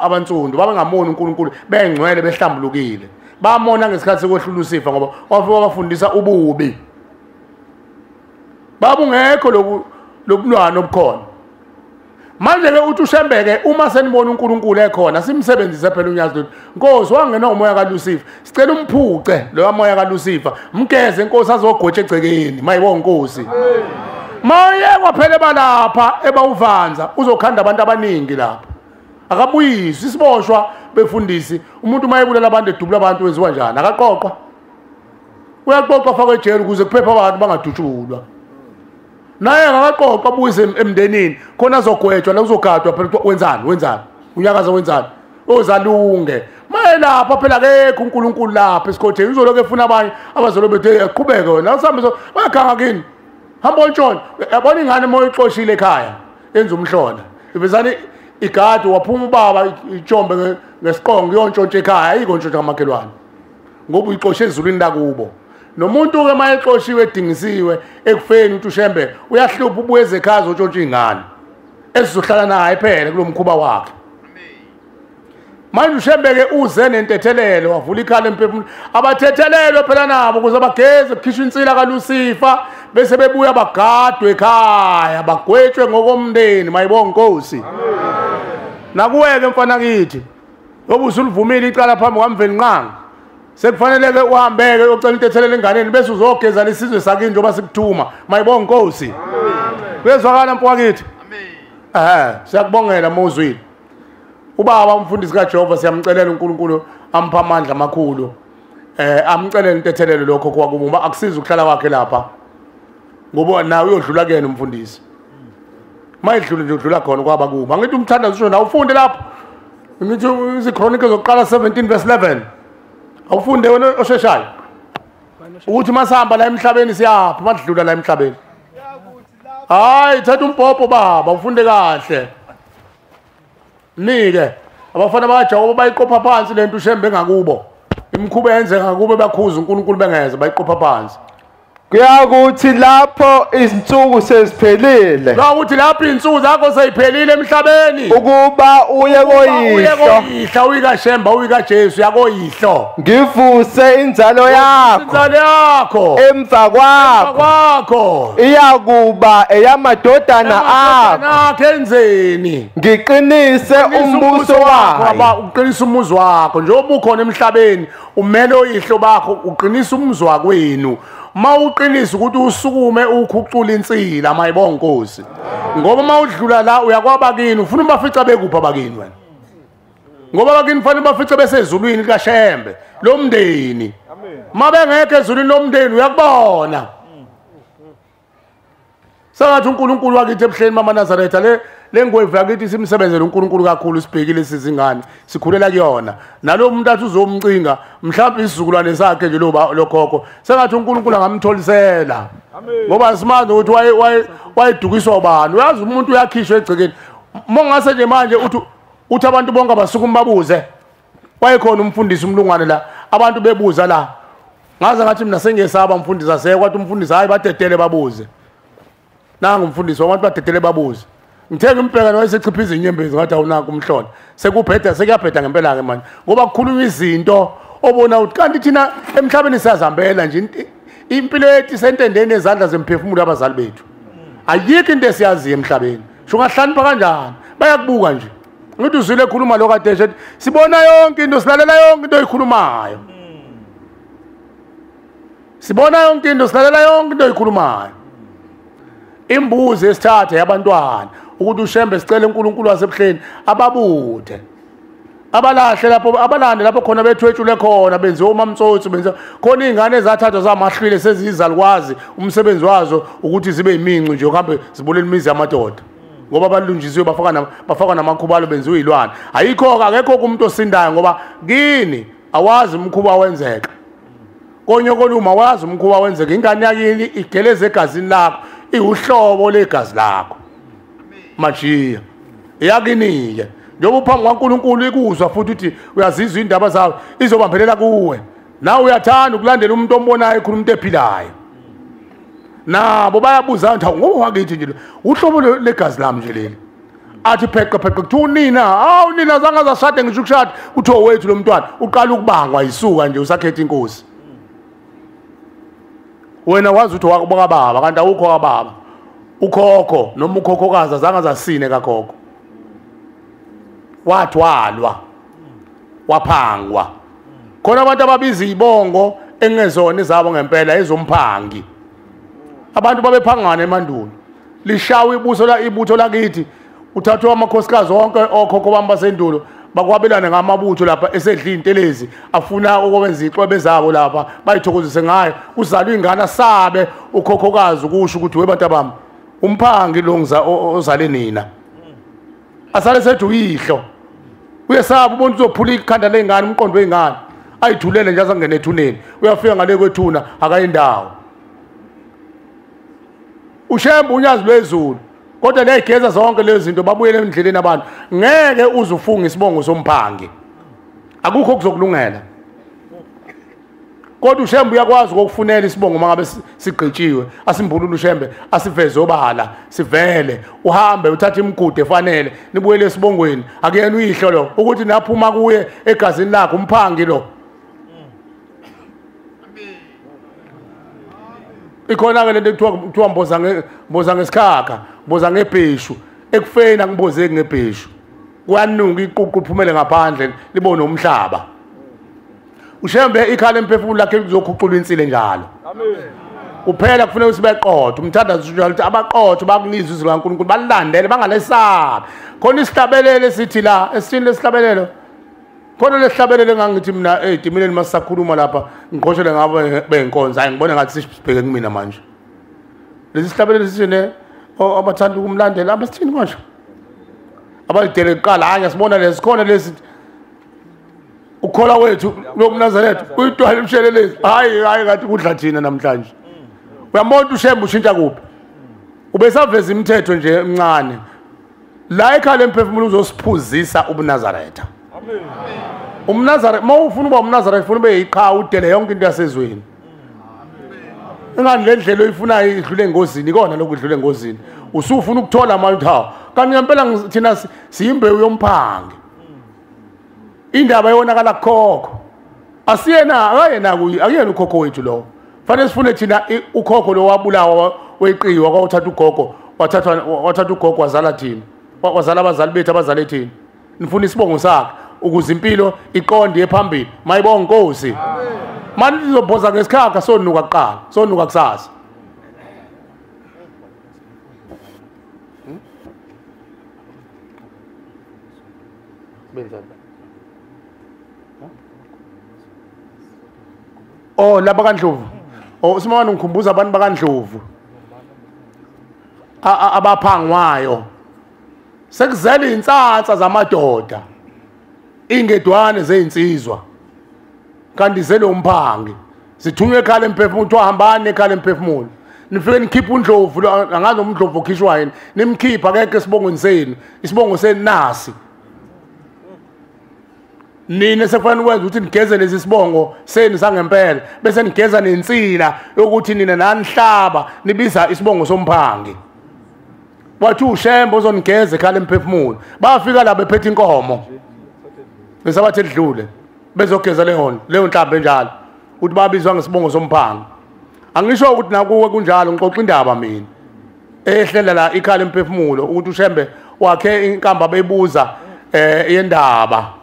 abantsundu, babengamoni uNkulunkulu, bengcwele behlambulukile. Bamona ngesikhathi sekwehlula uSifa ngoba wafika wabafundisa ububi. Babungekho lobulwane obukhona. Manje ke uthi uShembe ke uma senibona uNkulunkulu ekhona simsebenzise phela unyazi lwethu. Nkosi wangena umoya kaLucifer. Sicela umphuce lo moya kaLucifer. Mgeze inkosi azogwetsha egcekeni. Mayibonga inkosi. Mayekwa phela balapha ebawuvanza uzokhanda abantu abaningi lapha. Akabuyiswa isiboshwa befundisi. Umuntu mayebulala abantu edubula abantu wenziwa njani? Akaqoqwa. Uyaqoqwa afakwe ejele ukuze kuphephe abantu bangadutshulwa. Naye akaqoqa abuyise emndenini khona azogwetshwa la uzogadwa phela wenzani wenzani unyakaza wenzani ozalunge. Maye lapha phela akekho uNkulunkulu lapha esikhotsheni uzolokhu efuna abanye abazolo bethe aqhubeke wena usambe bayakhanga kini hamba ontshona. Yabona ingane moya ixoshile ekhaya yenza umhlola ivezani igadi waphuma ubaba itshombe ngesiqongo iyontshontsha ekhaya ayikho ntshontsha kamakhelwane ngoba uyixoshe ezulwini lakubo. Nomuntu ke mayexoshiwe edingisiwe ekufeni uthi uShembe uyahlupha ubuye ezekhaya uzotshontsha ingane esizohlala naye phela kulomkhuba wakhe. Manje uShembe ke uze nentethelelo wavula ikhala emphefumulo abathethelelwe phela nabo ukuze bageze kukhishwe insila kaLucifer bese bebuya bagadwe ekhaya bagwetshwe ngokomndeni. Mayibonga inkosi. Nakuweke mfana kithi ngoba usulivumile icala phambi kwaMvelinqangi sekufanele ke uhambeke uyocela intethelelo enganeni bese uzogeza lesizwe sakini njengoba sikuthuma. Mayibonga inkosi. Kuyezwakala mfowethu? Amen. Siyakubongela mawuzwile. Ubaba umfundisi kaJehova siyamcelela uNkulunkulu ampha amandla amakhulu. Amcelele intethelelo lokho kwakuba akusiza ukuhlala kwakhe lapha. Ngoba nawe uyodlula kuyena umfundisi. Mayidlule nje udlula khona kwaba kuba. Ngithi umthandazo usho nawe ufunde lapho. Ngithi iziChronicles zokuqala 17 verse 11. Awufunde wena osheshayo. Ukuthi masihamba la emhlabeni siyaphi madlula la emhlabeni. Hayi thatha umbhobho baba ufunde kahle. Nike abafana bakaJakobe bayiqopha phansi lento uShembe ngakubo. Imikhuba yenze ngakubo bakhuza uNkulunkulu bengeze bayiqopha phansi. Kuyakuthi lapho izinsuku seziphelile. Kuyakuthi lapho izinsuku zakho seziphelile emhlabeni. Ukuba uye koyihlo. Uye koyihlo uyikaShemba uyikaJesu yakoyihlo. Ngivuse inzalo yakho. Inzalo yakho. Emva kwakho. Kwakho. Iyakuba eyamadodana akho. Akho enzeni. Ngiqinise umbuso wakho. Baba uqinisa umuzi wakho njengoba ukhona emhlabeni umele oyihlo bakho uqinisa umuzi wakwenu. Mawuqinisa ukuthi usukume ukhucula insila mayibonga inkosi. Ngoba mawudlula la uyakwabakini ufuna ubafica bekuphi abakini wena. Ngoba abakini fanele bafice besezulwini likaShembe lomndeni. Mabengekho ezulwini lomndeni uyakubona. Sengathi uNkulunkulu wakithi ebuhleni mama Nazaretha le ngwevu yakithi simsebenzele uNkulunkulu kakhulu sibhekile sizingane sikhulela kuyona. Nalo muntu athi uzomcinga mhlawumbe isizukulwane sakhe nje lo lokhokho sengathi uNkulunkulu angamtholisela. Ngoba simazi ukuthi wayedukiswa ubani. Uyazi umuntu uyakhishwa egcekeni. Mongase nje manje uthi Uthi abantu bonke abasukuma babuze. Wayekhona umfundisi umlungwane la, abantu bebuza la. Ngaze ngathi mina sengiyesaba umfundisi aseke, kwathi umfundisi hayi badedele babuze. Nangu umfundisi wabantu badedele babuze. Ngithe ngimbheka wayesechiphiza inyembezi ngathi awunanku umhlola. Sekubheda sekuyabheda ngempela ke manje. Ngoba kukhulunywa izinto obona ukuthi kanti thina emhlabeni siyazihambela nje impilo yethu isentendeni ezandla zemphefumulo abazali bethu. Ayikho into esiyaziyo emhlabeni. Sho ungahlakanipha kanjani? Bayakubuka nje. Ngithi uzwile ekhuluma lo kade ethi sibona yonke into, silalela yonke into oyikhulumayo. Sibona yonke into, silalela yonke into oyikhulumayo. Imbuzi esithathe yabantwana ukuthi uShembe sicela uNkulunkulu wasebuhleni ababuthe. Abalahle lapho, abalande lapho khona bethwetshule khona, benziwe umamtsotsi, benziwe khona izingane ezathathwa zamahlwile sezizalukwazi umsebenzi wazo ukuthi zibe imincu nje uhambe zibulele imizi yamadoda. Ngoba balunjisiwe bafaka namakhubalo benziwe izilwane. Ayikho akekho umuntu osindayo ngoba kini awazi umkhuba wenzeka. Konye koluma awazi umkhuba wenzeka. Ingane yakini igeleze egazini lakho, iwuhlobo legazi lakho. Majiya yakini-ke njengoba uphambi kwaNkulunkulu ikuzwa futhi uthi uyazizwa indaba zawo izobambelela kuwe. Nawe uyathanda ukulandela umuntu ombonayo ekhuluma into ephilayo. Nabo bayabuza ukuthi ngoba wakithi nje uhlobo legazi lami nje leli. Athi pheqe pheqe kuthiwa unina, hawu nina zange azashade ngisho ukushada, kuthiwa wethu lo mntwana uqala ukubangwa yisuka nje usakhetha inkosi. Wena wazi ukuthi wakubaba kanti awukho kababa. Ukhokho noma ukhokhokazi azange azasine kakhokho. Wathwalwa waphangwa. Khona abantu ababiza izibongo engezona izabo ngempela ezomphangi. Abantu babephangana emandulo. Lishawa ibuso la ibutho lakithi uthathwa amakhosikazi wonke okhokho bami basendulo bakwabelana ngamabutho lapha esedla intelezi afuna ukwenza ixwebe zabo lapha bayithokozise ngayo. Uzalwa ingane asabe ukhokhokazi ukusho ukuthi webantu bami umphangi lo ozale nina. Asale sethi uyihlo. Uyesaba ubona uzophula ikhanda lengane umqondo wengane. Ayithulele nje azangene ethuneni. Uyafika ngale kwethuna akayindawo. uShembe unyazi lwezulu. Kodwa leyigeza zonke lezi zinto babuyele endleleni abantu. Ngeke uzufunga isibongo somphangi. Akukho kuzokulungela. Kodwa uShembe uyakwazi ukukufunela isibongo mangabe sigqitshiwe. Asimbulule uShembe, asiveze obala, sivele, uhambe uthathe imigudu efanele, nibuyele esibongweni. Akuyena uyihlo lo ukuthi naphuma kuye egazini lakhe umphangi lo. Ikhona ke lento kuthiwa mboza ngesikhakha, mboza ngebheshu. Ekufeni angibozeki ngebheshu. Kuyanuka iququ liphumele ngaphandle libone umhlaba. uShembe ikhala emphefumulo lakhe lizokhuqula insile njalo. Amen. Kuphela kufanele sibe qotho. Umthandazo njalo ukuthi abaqotho bakulizwe izwi likaNkulunkulu balilandele bangalesabi. Khona isihlabelelo esithi la, esithini lesihlabelelo? Khona lesihlabelelo engangithi mina edimineni masisakhuluma lapha ngiqoshele ngabo benkonzo. Hayi ngibona ngathi sibheke kumina manje. Lesi sihlabelelo sithi ne abathanda ukumlandela abasithini manje? Abalidele kuqala hayi sibona lesikhona lesi ukhola wethu loMnazaretha uyidwala emshelelezi. Hayi hayi ngathi kudla thina namhlanje. Uyambona uShembe ushintsha kuphi? Ubesaveza imithetho nje emncane. La ekhaya emphefumulo uzosiphuzisa ubuNazaretha. Amen. UmNazaretha mawufuna uba umNazaretha ufuna ube yiqhawe udele yonke into yasezweni. Ingani le ndlela oyifunayo idlule engozini ikona lokhu idlule engozini. Usufuna ukuthola manje uthi hawu kanti ngempela thina siyimbewu yomphangi. Indaba yonakala kukhokho. Asiyena akayena akuyena ukhokho wethu lo. Fanele sifune thina ukhokho lo wabulawa weqiwa kwawuthatha ugogo wathatha ugogo wazala thina. Wazala abazali bethu abazale thina. Nifuna isibongo sakhe ukuze impilo iqonde ephambili. Mayibonga Nkosi. Manje sizobhoza ngesikhakha sonuka kuqala, sonuka kusasa. Oh laba kaNdlovu. Oh simama ngikhumbuza abantu bakaNdlovu. Abaphangwayo. Sekuzela intsatsa zamadoda. Ingedwane zezinsizwa. Kanti zele umphangi. Sithunywe ekhala emphefumulo kuthiwa hambani ekhala emphefumulo. Nifike nikhiphe uNdlovu angazi umndlovu okhishwa yini. Nimkhipha akekho esibongweni senu. Isibongo senu nasi. Nina sekufanele ukwenza ukuthi nigeze lesi sibongo senu sangempela, bese nigeza nensila yokuthi nina nanihlaba nibiza isibongo somphangi. Wathi uShembe uzonigeza ekhala emphefumulo. Bafika la bephethe inkomo ngesabathe edlule bezogeza leyo nhlambe enjalo, ukuthi babizwa ngesibongo somphangi. Angisho ukuthi nakuwe kunjalo, ngixoxa indaba mina ehlela la ikhala emphefumulo ukuthi uShembe wakhe inkamba beyibuza yendaba.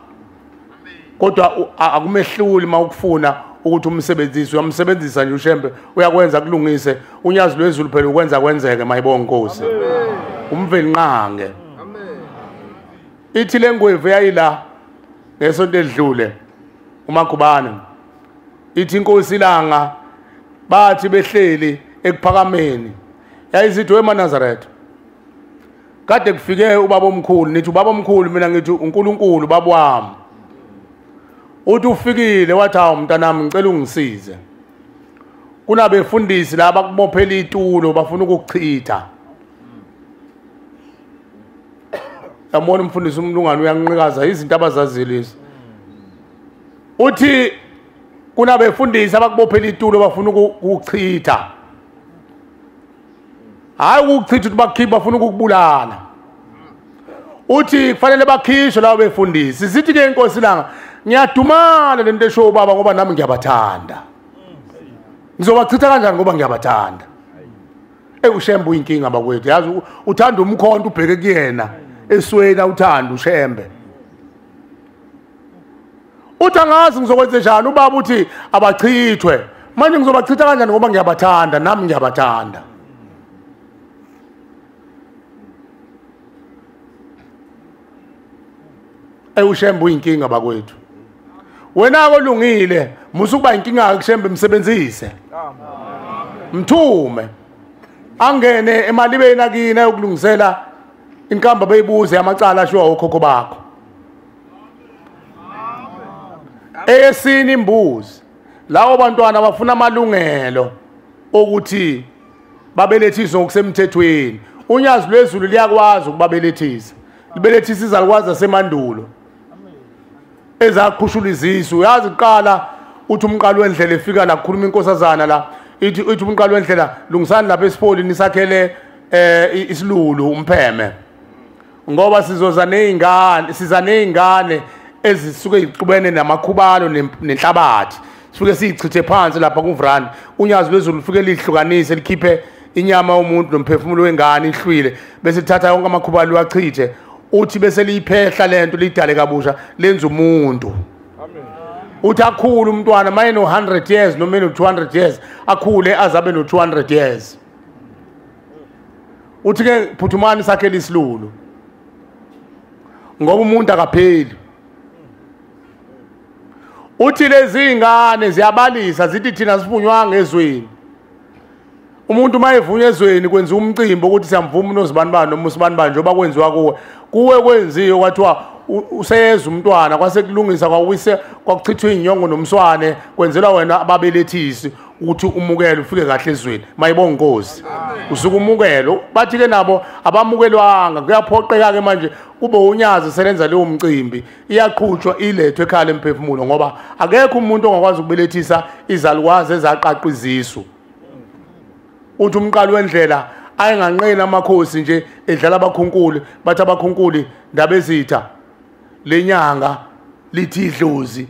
Kodwa akumehluli mawukufuna ukuthi umsebenzise, uyamsebenzisa nje uShembe, uyakwenza kulungise. Unyazi lwezulu phela ukwenza kwenzeke, mayibonga Nkosi. Umvelinqange. Ithi lengwevu yayila ngesonto edlule uMagubane, ithi inkosi ilanga bathi behleli ekuphakameni, yayizithi wemaNazaretha kade kufike ubaba omkhulu, nithi ubaba omkhulu, mina ngithi uNkulunkulu baba wami. Uthi ufikile wathi hawu mntanami ngicela ungisize, kunabefundisi laba kubophela itulo bafuna ukukuchitha. Yabona umfundisi umlungane uyanqikaza izinto abazazile lezi. Uthi kunabefundisi abakubophela itulo bafuna ukukuchitha. Hayi ukukuchitha ukuthi bakukhiphe, bafuna ukukubulala. Uthi kufanele bakhishwe labo befundisi. Sithi ke inkosi langa ngiyadumala lento esho baba ngoba nami ngiyabathanda. Ngizobachitha kanjani ngoba ngiyabathanda? UShembe uyinkinga bakwethu. Yazi uthanda umkhonto ubheke kuyena. Eswena uthanda uShembe. Uthi angazi ngizokwenza njani, ubaba uthi abachithwe. Manje ngizobachitha kanjani ngoba ngiyabathanda, nami ngiyabathanda. UShembe uyinkinga bakwethu. Wena kolungile, musa ukuba inkinga kuShembe, msebenzise. Mthume angene emalibeni akini ayokulungisela inkamba beyibuze amacala ashiwa okhokho bakho. Eyesini imbuzi, lawo bantwana bafuna amalungelo okuthi babelethiswe ngokusemthethweni. Unyazi lwezulu liyakwazi ukubabelethisa, libelethisa izalukwazi zasemandulo ezakhushula izisu. Uyazi kuqala uthi umqalo wendlela efika la kukhuluma inkosazana la, ithi umqalo wendlela lungisani lapha esipoli nisakhele isilulu umpheme, ngoba sizoza nezingane, siza nezingane ezisuke ixubene namakhubalo nenhlabathi, sifike siyichithe phansi lapha kuvrandi. Unyazi lwezulu lufike lihlukanise likhiphe inyama yomuntu nomphefumulo wengane ihlwile, bese lithatha yonke amakhubalo liwachithe. Uthi bese liyiphehla lento lidale kabusha lenza umuntu. Uthi akhule umntwana maye no 100 years noma no 200 years, akhule azabe no 200 years. Uthi ke phuthumani sakhele isilulu ngoba umuntu akapheli. Uthi lezi ingane ziyabalisa zithi thina sifunywanga ezweni. Umuntu mayevunywa ezweni kwenza umcimbi ukuthi siyamvuma unozibanibani noma usibanibani njengoba kwenziwa kuwe. Kuwe kwenziwe kwathiwa useyeza umntwana kwase kulungisa kwawise kwakuchithwa inyongo nomswane kwenzelwa wena ababelethisi ukuthi umukele ufike kahle ezweni. Mayibonga Nkosi. Usuke umukelo. Bathi ke nabo abamukelwanga, kuyaphoqeka ke manje kube unyazi selenza leyo mcimbi, iyaqhutshwa ilethwe ekhaya lemphefumulo ngoba akekho umuntu ongakwazi ukubelethisa izalukwazi ezaqaqa izisu. Uthi umqalo wendlela ayenganqeni amakhosi nje edlala abakhunkuli, bathi abakhunkuli ndaba ezitha lenyanga lithi idlozi,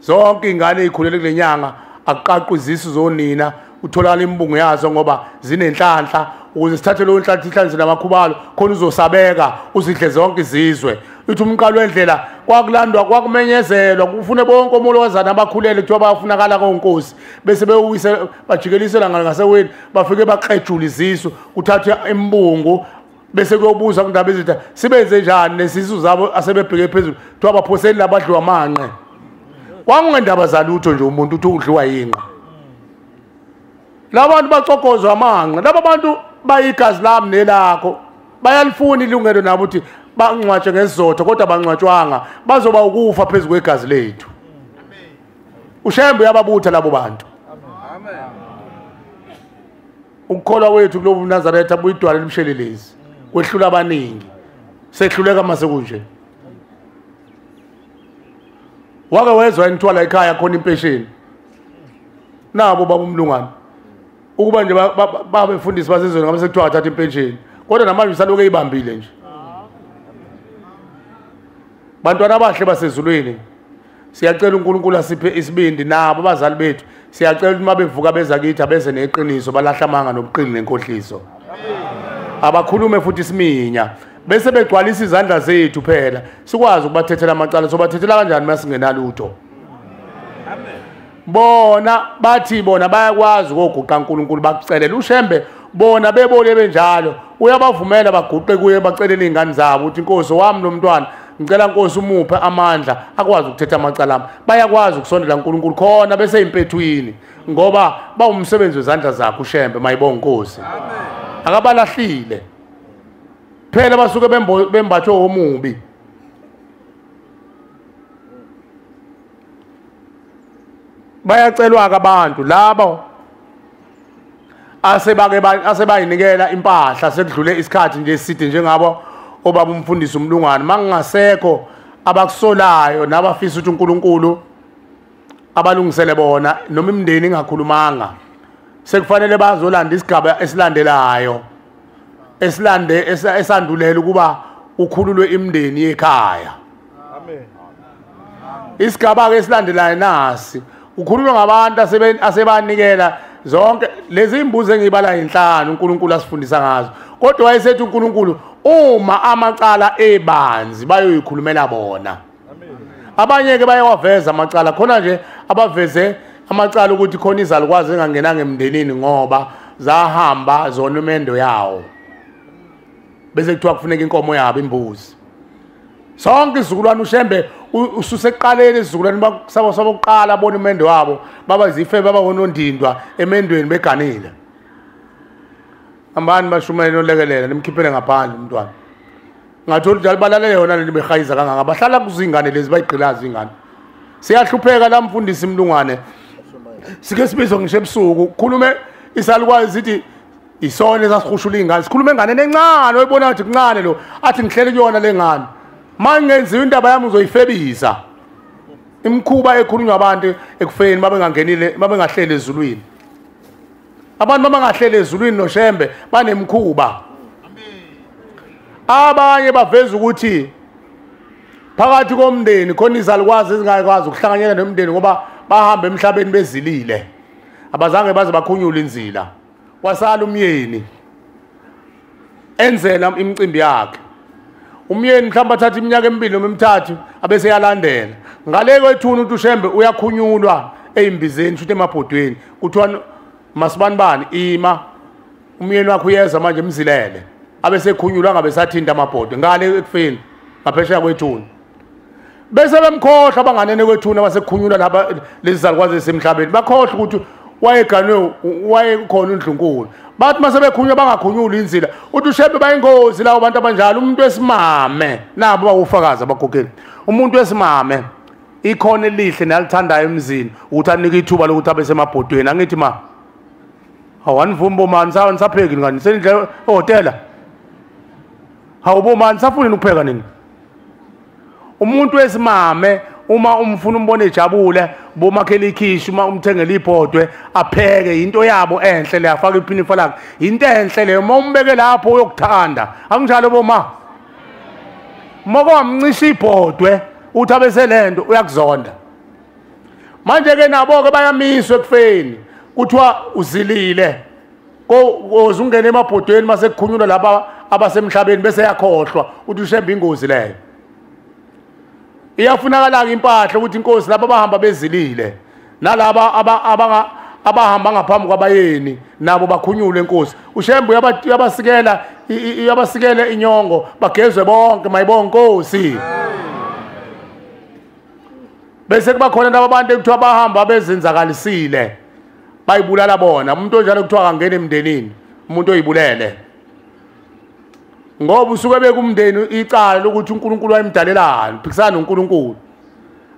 zonke ingane ezikhulele kulenyanga akuqaqwa izisu zonina, utholakala imbungu yazo ngoba zinenhlanhla, ukuze sithathe leyo nhlanhla ihlanze namakhubalo khona uzosabeka uzidle zonke izizwe. Uthi umqalo wendlela kwakulandwa kwakumenyezelwa kufune bonke omolokazana abakhulele kuthiwa bayafunakala konkosi, bese bewuyise bajikelise ngaseweni bafike baqejula izisu, kuthathwe imbungu bese kuyobuza kundaba ezitha sibenze njani nesisu zabo asebebheke phezulu, kuthiwa baphoseni labadliwa amanqe. Kwakungendaba zalutho nje umuntu uthi udliwa yinqa. Labantu bacogozwa amanqe, laba bantu bayigazi lami nelakho, bayalifuna ilungelo nabo ukuthi bangcwatshwe ngesizotho, kodwa bangcwatshwanga, bazoba ukufa phezu kwegazi lethu. uShembe uyababutha labo bantu. Ukukholwa kwethu kulobu Nazaretha buyidwala elimshelelezi, kwehlula abaningi, sehluleka mase kunje. Wake wezwa ngithiwa la ekhaya khona impesheni. Nabo baba umlungane. Ukuba nje babefundisi basezweni ngabe sekuthiwa athatha impesheni. Kodwa namanje usaloku eyibambile nje. Bantwana abahle basezulwini, siyacela uNkulunkulu asiphe isibindi nabo abazali bethu. Siyacela ukuthi mabevuka beza kithi abeze neqiniso, balahla amanga nobuqili nenkohliso. Abakhulume futhi isiminya bese begcwalisa izandla zethu phela sikwazi ukubathethela amacala. Sobathethela kanjani masingenalutho? Bona bathi bona bayakwazi ukuguqa uNkulunkulu bakucelela uShembe, bona bebole benjalo uyabavumela baguqe kuye bacelele izingane zabo ukuthi Inkosi wami lo mntwana ngicela Nkosi umuphe amandla akwazi ukuthetha amacala ami. Bayakwazi ukusondela uNkulunkulu khona bese impethwini ngoba bawumsebenzi wezandla zakhe uShembe. Mayibonga Nkosi. Akabalahlile phela, basuke bembathwe omubi. Bayacelwa abantu labo asebayinikela impahla sekudlule isikhathi nje eside njengabo obaba umfundisi umlungane, mangingasekho abakusolayo nabafisa ukuthi uNkulunkulu abalungisele bona noma imindeni ingakhulumanga, sekufanele bazolanda isigaba esilandelayo esandulela ukuba ukhululwe imindeni yekhaya. Amen. Isigaba ke esilandelayo nasi, ukhululwe ngabantu asebanikela zonke lezi imbuzi engibala inhlanu uNkulunkulu asifundisa ngazo. Kodwa wayesethi uNkulunkulu uma amacala ebanzi bayoyikhulumela bona. Abanye ke bayawaveza amacala khona nje, abaveze amacala ukuthi khona izalukwazi engangenanga emndenini ngoba zahamba zona imendo yawo, bese kuthiwa kufuneka inkomo yabo imbuzi. Sonke isizukulwane uShembe ususeqaleni isizukulwane sabo sokuqala bona imendo wabo baba izife baba wonondindwa emendweni beganile. Ambani bashumayela nolekelela nimkhiphele ngaphandle umntwana. Ngathola njalo balalele yona lento behayiza kangaka, bahlala kuzingane lezi bayigqilaza ingane. Siyahlupheka la mfundisi mlungane. Sike sibizwe ngisho ebusuku khulume isalukwazi sithi isona esasihushula ingane, sikhulume enganeni encane oyibona ukuthi kuncane lo athi ngihlele kuyona lengane. Mangenziwa indaba yami uzoyifebisa. Imkhuba ekhulunywa abantu ekufeni babengangenile babengahleli ezulwini. Abantu babangahleli ezulwini noShembe banemkhuba. Abanye baveza ukuthi phakathi komndeni khona izalukwazi ezingakwazi ukuhlanganyela nomndeni ngoba bahamba emhlabeni bezilile, abazange baze bakhunyule inzila. Wasala umyeni enzela imicimbi yakhe. Umyeni mhlawumbe athatha iminyaka emibili noma emithathu abese yalandela ngale kwethuna ukuthi uShembe uyakhunyulwa eyimbizeni futhi emabhodweni kuthiwa masibanibani ima umyeni wakho uyeza manje emzilele, abese ekhunyulwa ngabe sathinta amabhodwe ngale ekufeni ngaphesheya kwethuna. Bese bemkhohlwa abanganene kwethuna basekhunyulwa laba lezi zalukwazi esemhlabeni, bakhohlwa ukuthi wayeganwe wayekhona uNdlunkulu. Bathi mase bekhunywa bangakhunyulwa inzila uthi uShembe bayingozi lawo bantu abanjalo. Umuntu wesimame nabo bawufakaza abakhokheli, umuntu wesimame ikhona elihle nalithandayo emzini ukuthi anike ithuba lokuthi abe semabhodweni. Angithi ma awanivumi bomani nisapheki ngani senidle ehhotela? Hawu bomani safuna ukupheka nini? Umuntu wesimame uma umfuna umbone ejabule bomakhela ikhishi, uma umthengela ibhodwe apheke, into yabo enhle le, afake iphinifa lakhe, into enhle leyo. Uma umbeke lapho uyokuthanda, akunjalo boma? Moko wamncisha ibhodwe uthi abeselento uyakuzonda. Manje ke nabo ke bayamiswa ekufeni, kuthiwa uzilile koze ungene emabhodweni mase kukhunyulwa laba abasemhlabeni bese yakhohlwa uthi uShembe ingozi leyo. Iyafunakala impahla ukuthi inkosi laba abahamba bezilile nalaba abahamba ngaphambi kwabayeni nabo bakhunyulwe inkosi. uShembe uyabasikela uyabasikela inyongo bagezwe bonke, mayibonga inkosi. Bese kuba khona laba abantu ekuthiwa bahamba bezenzakalisile bayibulala bona. Umuntu onjalo kuthiwa akangena emndenini, umuntu oyibulele, ngoba usuke bekumndeni icala lokuthi uNkulunkulu wayemdalelani, phikisana noNkulunkulu.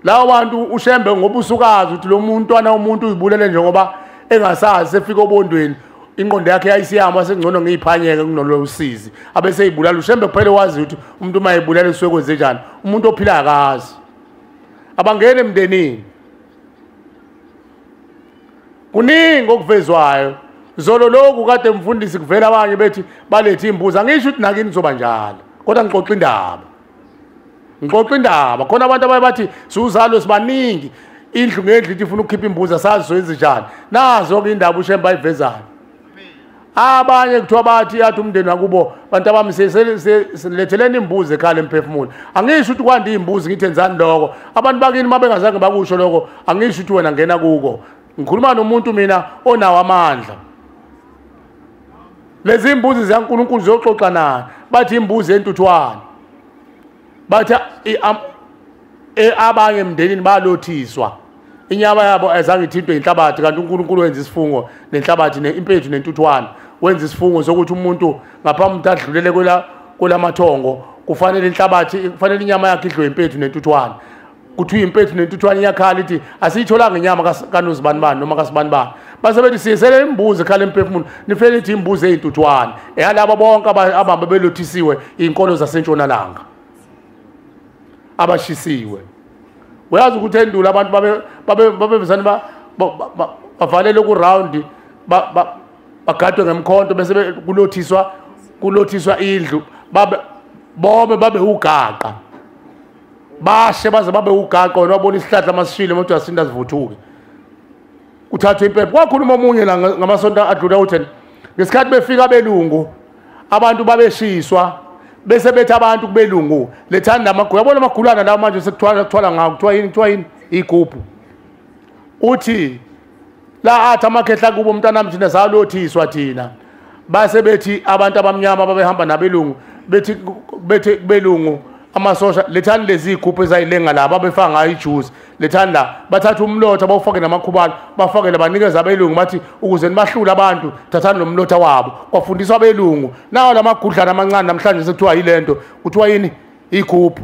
Lawo bantu uShembe ngoba usukazi ukuthi lo muntwana umuntu uyibulele njengoba engasazi sefika obondweni ingqondo yakhe yayisiyama sengcono ngiyiphanyeke kunolo usizi abese eyibulala. uShembe kuphela wazi ukuthi umuntu uma eyibulele usuke kwenze njani, umuntu ophila akazi. Abangena emndenini. Kuningi okuvezwayo. Zolo lokhu kade mfundisi kuvela abanye bethi balethe imbuzi. Angisho ukuthi nakini kuzoba njalo, kodwa ngixoxa indaba. Ngixoxa indaba. Khona abantu abaye bathi siwuzalo sibaningi, indlu ngendlu ithi ifuna ukukhipha imbuzi, asazi soyenze njani. Nazo ke indaba uShembe ayivezayo. Abanye kuthiwa bathi athi umndeni wakubo, bantu abami siletheleni imbuzi ekhala emphefumulo. Angisho ukuthi kwande imbuzi ngithi enzani lokho. Abantu bakini mabengazange bakusho lokho, angisho ukuthi wena ngena kuko. Ngikhuluma nomuntu mina onawo amandla. Lezi imbuzi zikaNkulunkulu ziyoxoxa naye. Bathi imbuzi entuthwane. Bathi abanye emndenini balothiswa. Inyama yabo azange ithintwe inhlabathi, kanti uNkulunkulu wenza isifungo nenhlabathi neimpethu nentuthwane. Wenza isifungo sokuthi umuntu ngaphambi ukuthi adlulele kwelamathongo kufanele inhlabathi, kufanele inyama yakhe idliwe impethu nentuthwane. Kuthiwa impethu nentuthwane iyakhala ithi asiyitholanga inyama kanozibani noma kasibani bani. Base bethi siyesele imbuzi ekhala emphefumulo, nifele ithi imbuzi eyintuthwane. Eyalabo bonke abahamba belothisiwe izinkolo zasentshonalanga abashisiwe. Uyazi ukuthi endulo abantu babebezana bavalele ku round, bagadwe ngemkhonto bese kulothiswa indlu, babe bome babe ugaqa. Bashe baze babe ugaqa, wena wabona isihlahla masishile umuntu asinda sivuthuke. Kuthathwe impepho. Kwakhuluma omunye la ngamasonto adlula uthi ngesikhathi befika abelungu abantu babeshiswa bese bethi abantu kubelungu lethanda amagula. Yabona amagulana lawo manje sekuthwala kuthwala ngawo, kuthiwa yini igubhu. Uthi la athi amakhehla kubo umntanami thina salothiswa thina. Base bethi abantu abamnyama babehamba nabelungu bethi belungu amasosha lethani lezi igubhu ezayilenga la babefaka ngayo ijuice, lethani la. Bathatha umlotha bawufake namakhubalo, bafakele banikeza abelungu bathi ukuze nibahlule abantu thathani lo mlotha wabo. Kwafundiswa abelungu. Nawo lamagudlana amancane namhlanje sekuthiwa yilento, kuthiwa yini igubhu.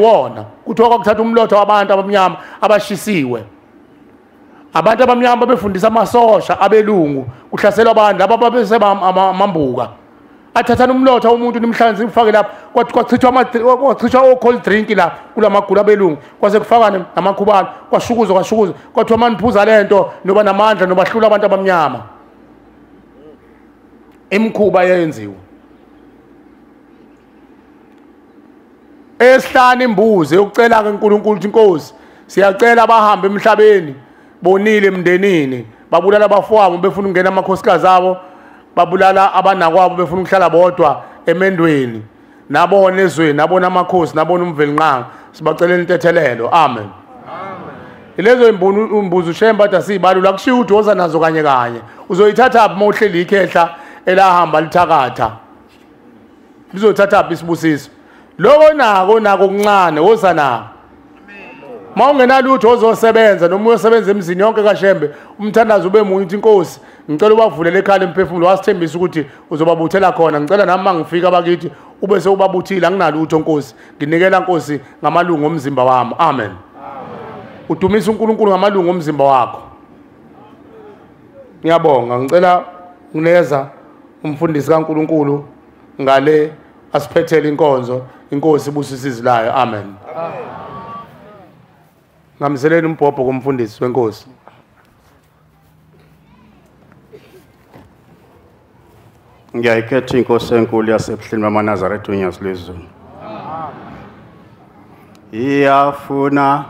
Wona kuthiwa kwakuthatha umlotha wabantu abamnyama abashisiwe. Abantu abamnyama befundisa amasosha abelungu kuhlaselwa abantu laba babesebamambuka. Athathana umlotha umuntu nimhlanzi nimfake lapha, kwachithwa o cold drink la kulamagula abelungu, kwase kufaka namakhubalo, kwashukuzwa kwathiwa maniphuza lento noba namandla nobahlula abantu abamnyama. Imikhuba yenziwa. Esihlanu imbuzi yokucela ke uNkulunkulu ukuthi Inkosi siyacela abahambe emhlabeni bonile emndenini, babulala abafowabo befuna ukungena amakhosikazi abo, babulala abanakwabo befuna ukuhlala bodwa emendweni, nabona ezweni, nabona amakhosi, nabona uMvelinqangi, sibacelela intethelelo. Amen. Lezo imbuzi uShembe athi asibalula, kushiya ukuthi woza nazo kanye kanye. Uzoyithatha phi uma uhleli ikhehla elahamba lithakatha? Lizothatha phi isibusiso? Lokho nako kuncane, woza nako. Ma ungenalutho ozosebenza noma uyosebenza emzini yonke kaShembe, umthandazo ube munye uthi Inkosi ngicela ubavulele ekhala emphefumulo, wasithembisa ukuthi uzobabuthela khona, ngicela nami mangifika bakithi ube sewubabuthile, anginalutho Nkosi, nginikela Nkosi ngamalungu omzimba wami. Amen. Udumisa uNkulunkulu ngamalungu omzimba wakho. Ngiyabonga. Ngicela ngineza umfundisi kaNkulunkulu ngale asiphethele inkonzo. Inkosi ibusise izwi layo. Amen. Ngamseleni umbhobho komfundisi wenkosi. Ngiyayikhetha inkosi enkulu yasebuhleni bamaNazaretha uNyazi lwezulu. Iyafuna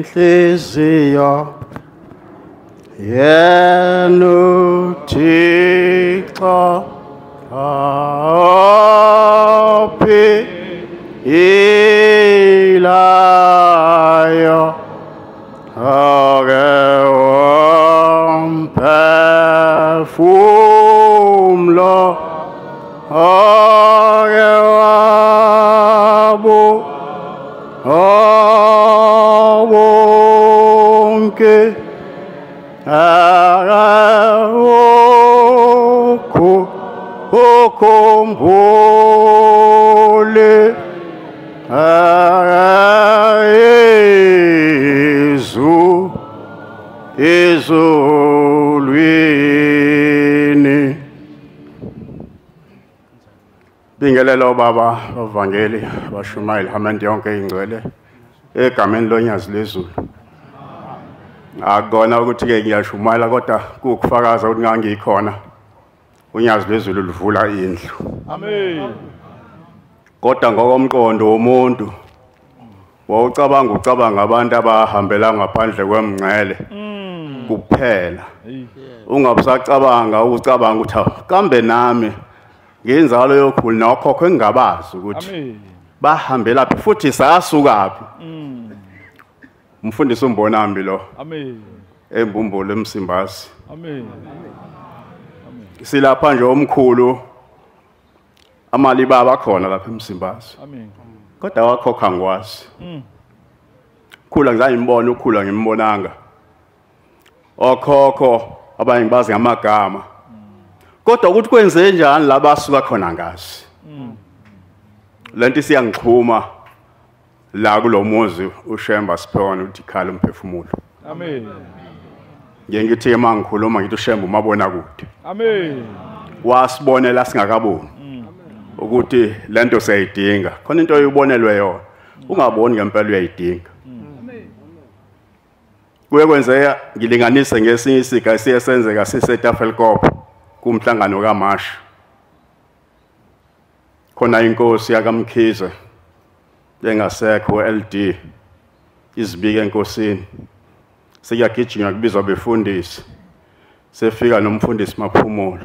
inhliziyo yenu Thixo aphi ilayo ake womphefumlo ake wabo bonke ukhumbule ezulwini. Bingelela baba bavangeli bashumayeli hamende yonke ingcwele egameni lonyazi lezulu. Akukona ukuthi ke ngiyashumayela kodwa kukufakaza ukuthi ngangikhona. Unyazi lezulu livula indlu. Amen. Kodwa ngokomqondo womuntu wawucabanga ucabanga abantu abahambela ngaphandle kwemngcele kuphela. Ungabusacabanga ucabanga ukuthi kambe nami ngenzalo yokhulu nokhokho engingabazi ukuthi bahambela phi futhi sasukaphi. Umfundisi uMbonambi lo. Amen. Embumbulu eMsimbazi. Amen. Silapha nje omkhulu amali baba khona lapha eMsimbazi. Amen. Kodwa wakhokha ngikwazi. Khula ngizange ngimbone ukhula ngimbonanga. Okhokho abanye ngibazi ngamagama. Kodwa ukuthi kwenze njani laba asuka khona ngazi. Lento siyangixhuma la kulomuzi uShemba siphona uthi khala umphefumulo. Amen. Ngiye ngithi mangikhuluma ngithi uShemba umabona kude. Amen. Wasibonela singakaboni ukuthi lento siyayidinga. Khona into oyibonelwe yona. Ungaboni ngempela uyayidinga. Kuye kwenzeka ngilinganise ngesinye isiga esiye senzeka siseTafelkop kumhlangano kaMashi. Khona inkosi yakaMkhize engasekho LD izibike enkosini. Seyagijima kubizwa befundisi. Sefika nomfundisi Maphumulo.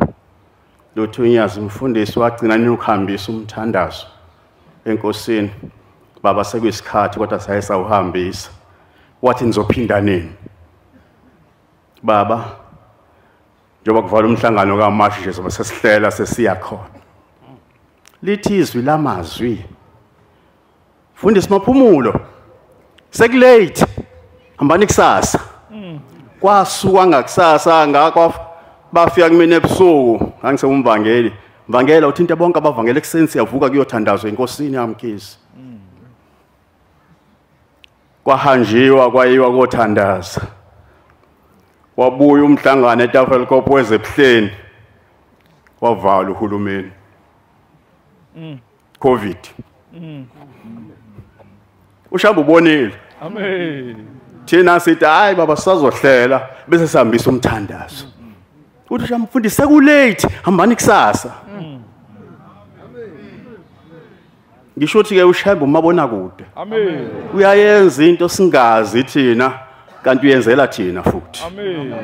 Lutho unyazi umfundisi wagcina nikuhambisa umthandazo enkosini. Baba sekuyisikhathi kodwa saye sawuhambisa. Wathi nizophinda nini? Baba njengoba kuvala umhlangano kaMashi nje sobe sesihlela sesiya khona. Lithi izwi lamazwi. Mfundisi Maphumulo sekulate hambani kusasa. Kwasuka ngakusasa ngakwa bafika kumina ebusuku ngangisewumvangeli. Mvangela uthinta bonke abavangeli ekuseni siyavuka kuyothandazwa enkosini yaMkhize. Kwahanjiwa kwayiwa kothandaza. Wabuya umhlangano eTafelkop wezebuhleni. Wavala uhulumeni. Covid. Ushamba ubonile. Amen. Thina sithi hayi baba sisazohlela bese sihambisa umthandazo. Uthi ushamba mfundisi sekulate hambani kusasa. Ngisho ukuthi ke uShembe umabona kude. Amen. Uyayenza into singazi thina kanti uyenzela thina futhi. Amen.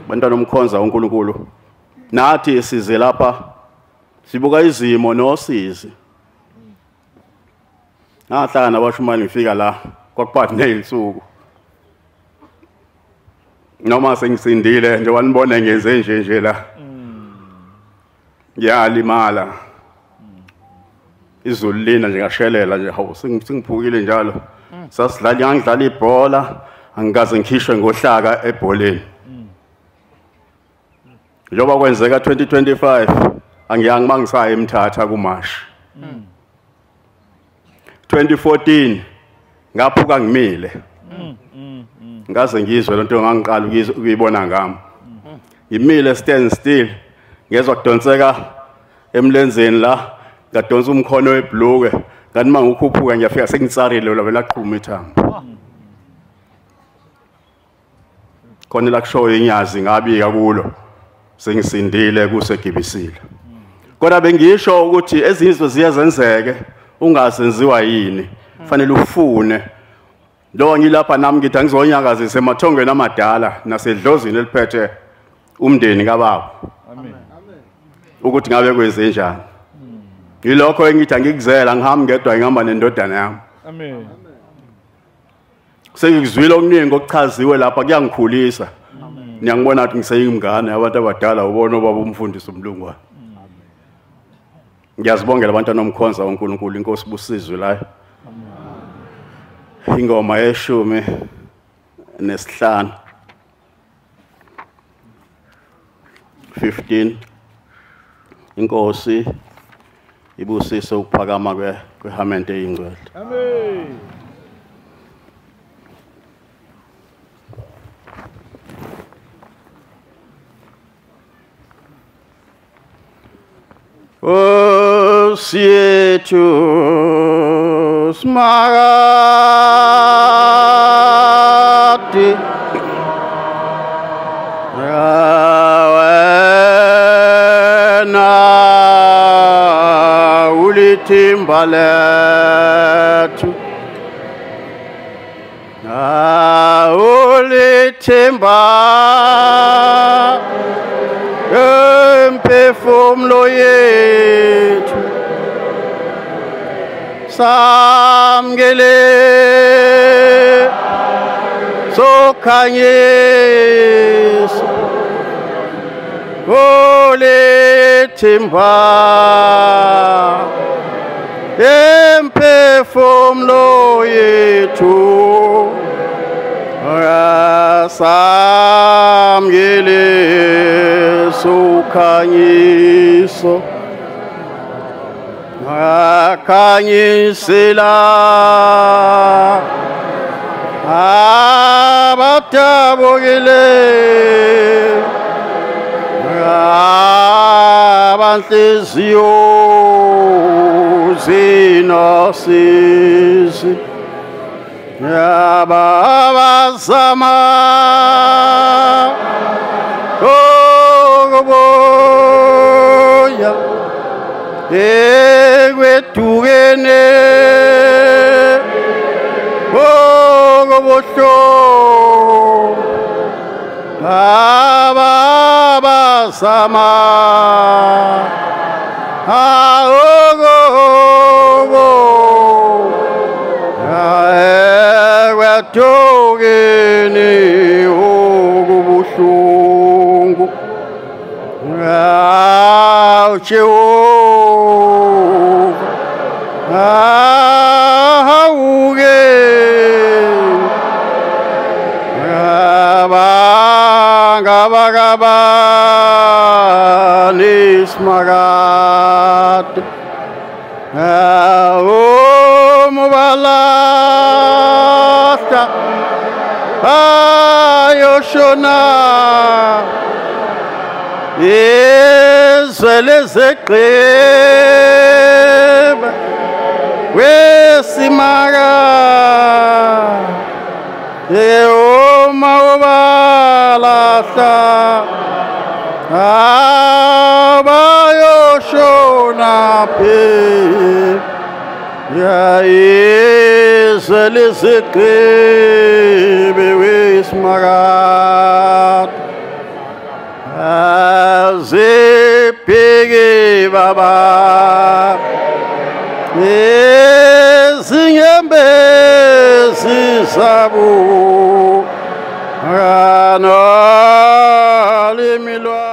Bantwana omkhonza uNkulunkulu. Nathi size lapha sibuka izimo nosizi. Ngahlala nabashumane ngifika la kwakuphathi nezinsuku. Noma sengisindile nje wanibone ngenze nje nje la. Ngiyalimala. Izulu lina nje ngashelela nje hawu sengiphukile njalo. Sasidlala ngidlala ibhola angikaze ngikhishwe ngohlaka ebholeni. Njengoba kwenzeka 2025 angiyangi mangisaya eMthatha kuMashi. 2014 ngaphuka ngimile. Ngaze ngizwe lento ngangiqala ukuyibona ngami. Ngimile stand still ngezwa kudonseka emlenzeni la ngadonsa umkhono webhluke kanti mangikhuphuka ngiyafika sengitsarile la belaqhuma ithambo. Khona la kushoyo inyazi ngabika kulo sengisindile kusegibisile. Kodwa bengisho ukuthi ezinye izinto ziyazenzeke ungazenziwa yini fanele ufune. Lo ngilapha nami ngithi angizonyakazisa emathongweni amadala nasedlozini eliphethe umndeni kababa. Amen. Ukuthi ngabe kwenze njani. Yilokho engithi angikuzela ngihambi ngedwa ngihamba nendodana yami. Amen. Sengikuzwile okuningi okuchaziwe lapha kuyangikhulisa. Niyangibona ukuthi ngiseyingane abantu abadala ubona ubaba umfundisi umlungwane. Ngiyazibongela abantwana omkhonza uNkulunkulu inkosi busizwe la. Ingoma yeshumi nesihlanu 15 inkosi ibusise ukuphakama kwehamente eyingcwele. Amen. Nkosi yethu simakade wena ulithimba lethu ulithimba emphefumulo yethu samkele sokhanyiso ulithimba emphefumulo yethu samkele sokhanyiso akhanyisela abadabukile abanhliziyo zinosizi abazama ukubuya ekwedukeni okubuhlungu ababazama ekwedukeni okubuhlungu Jehova ahawuke abangabakabanismakade umubalahla ayoshona izwe lezegqiba wesimaka uma ubalahla abayoshona phi izwe lezegqiba wesimaka azibheke baba izinyembezi zabo nolimi lwabo.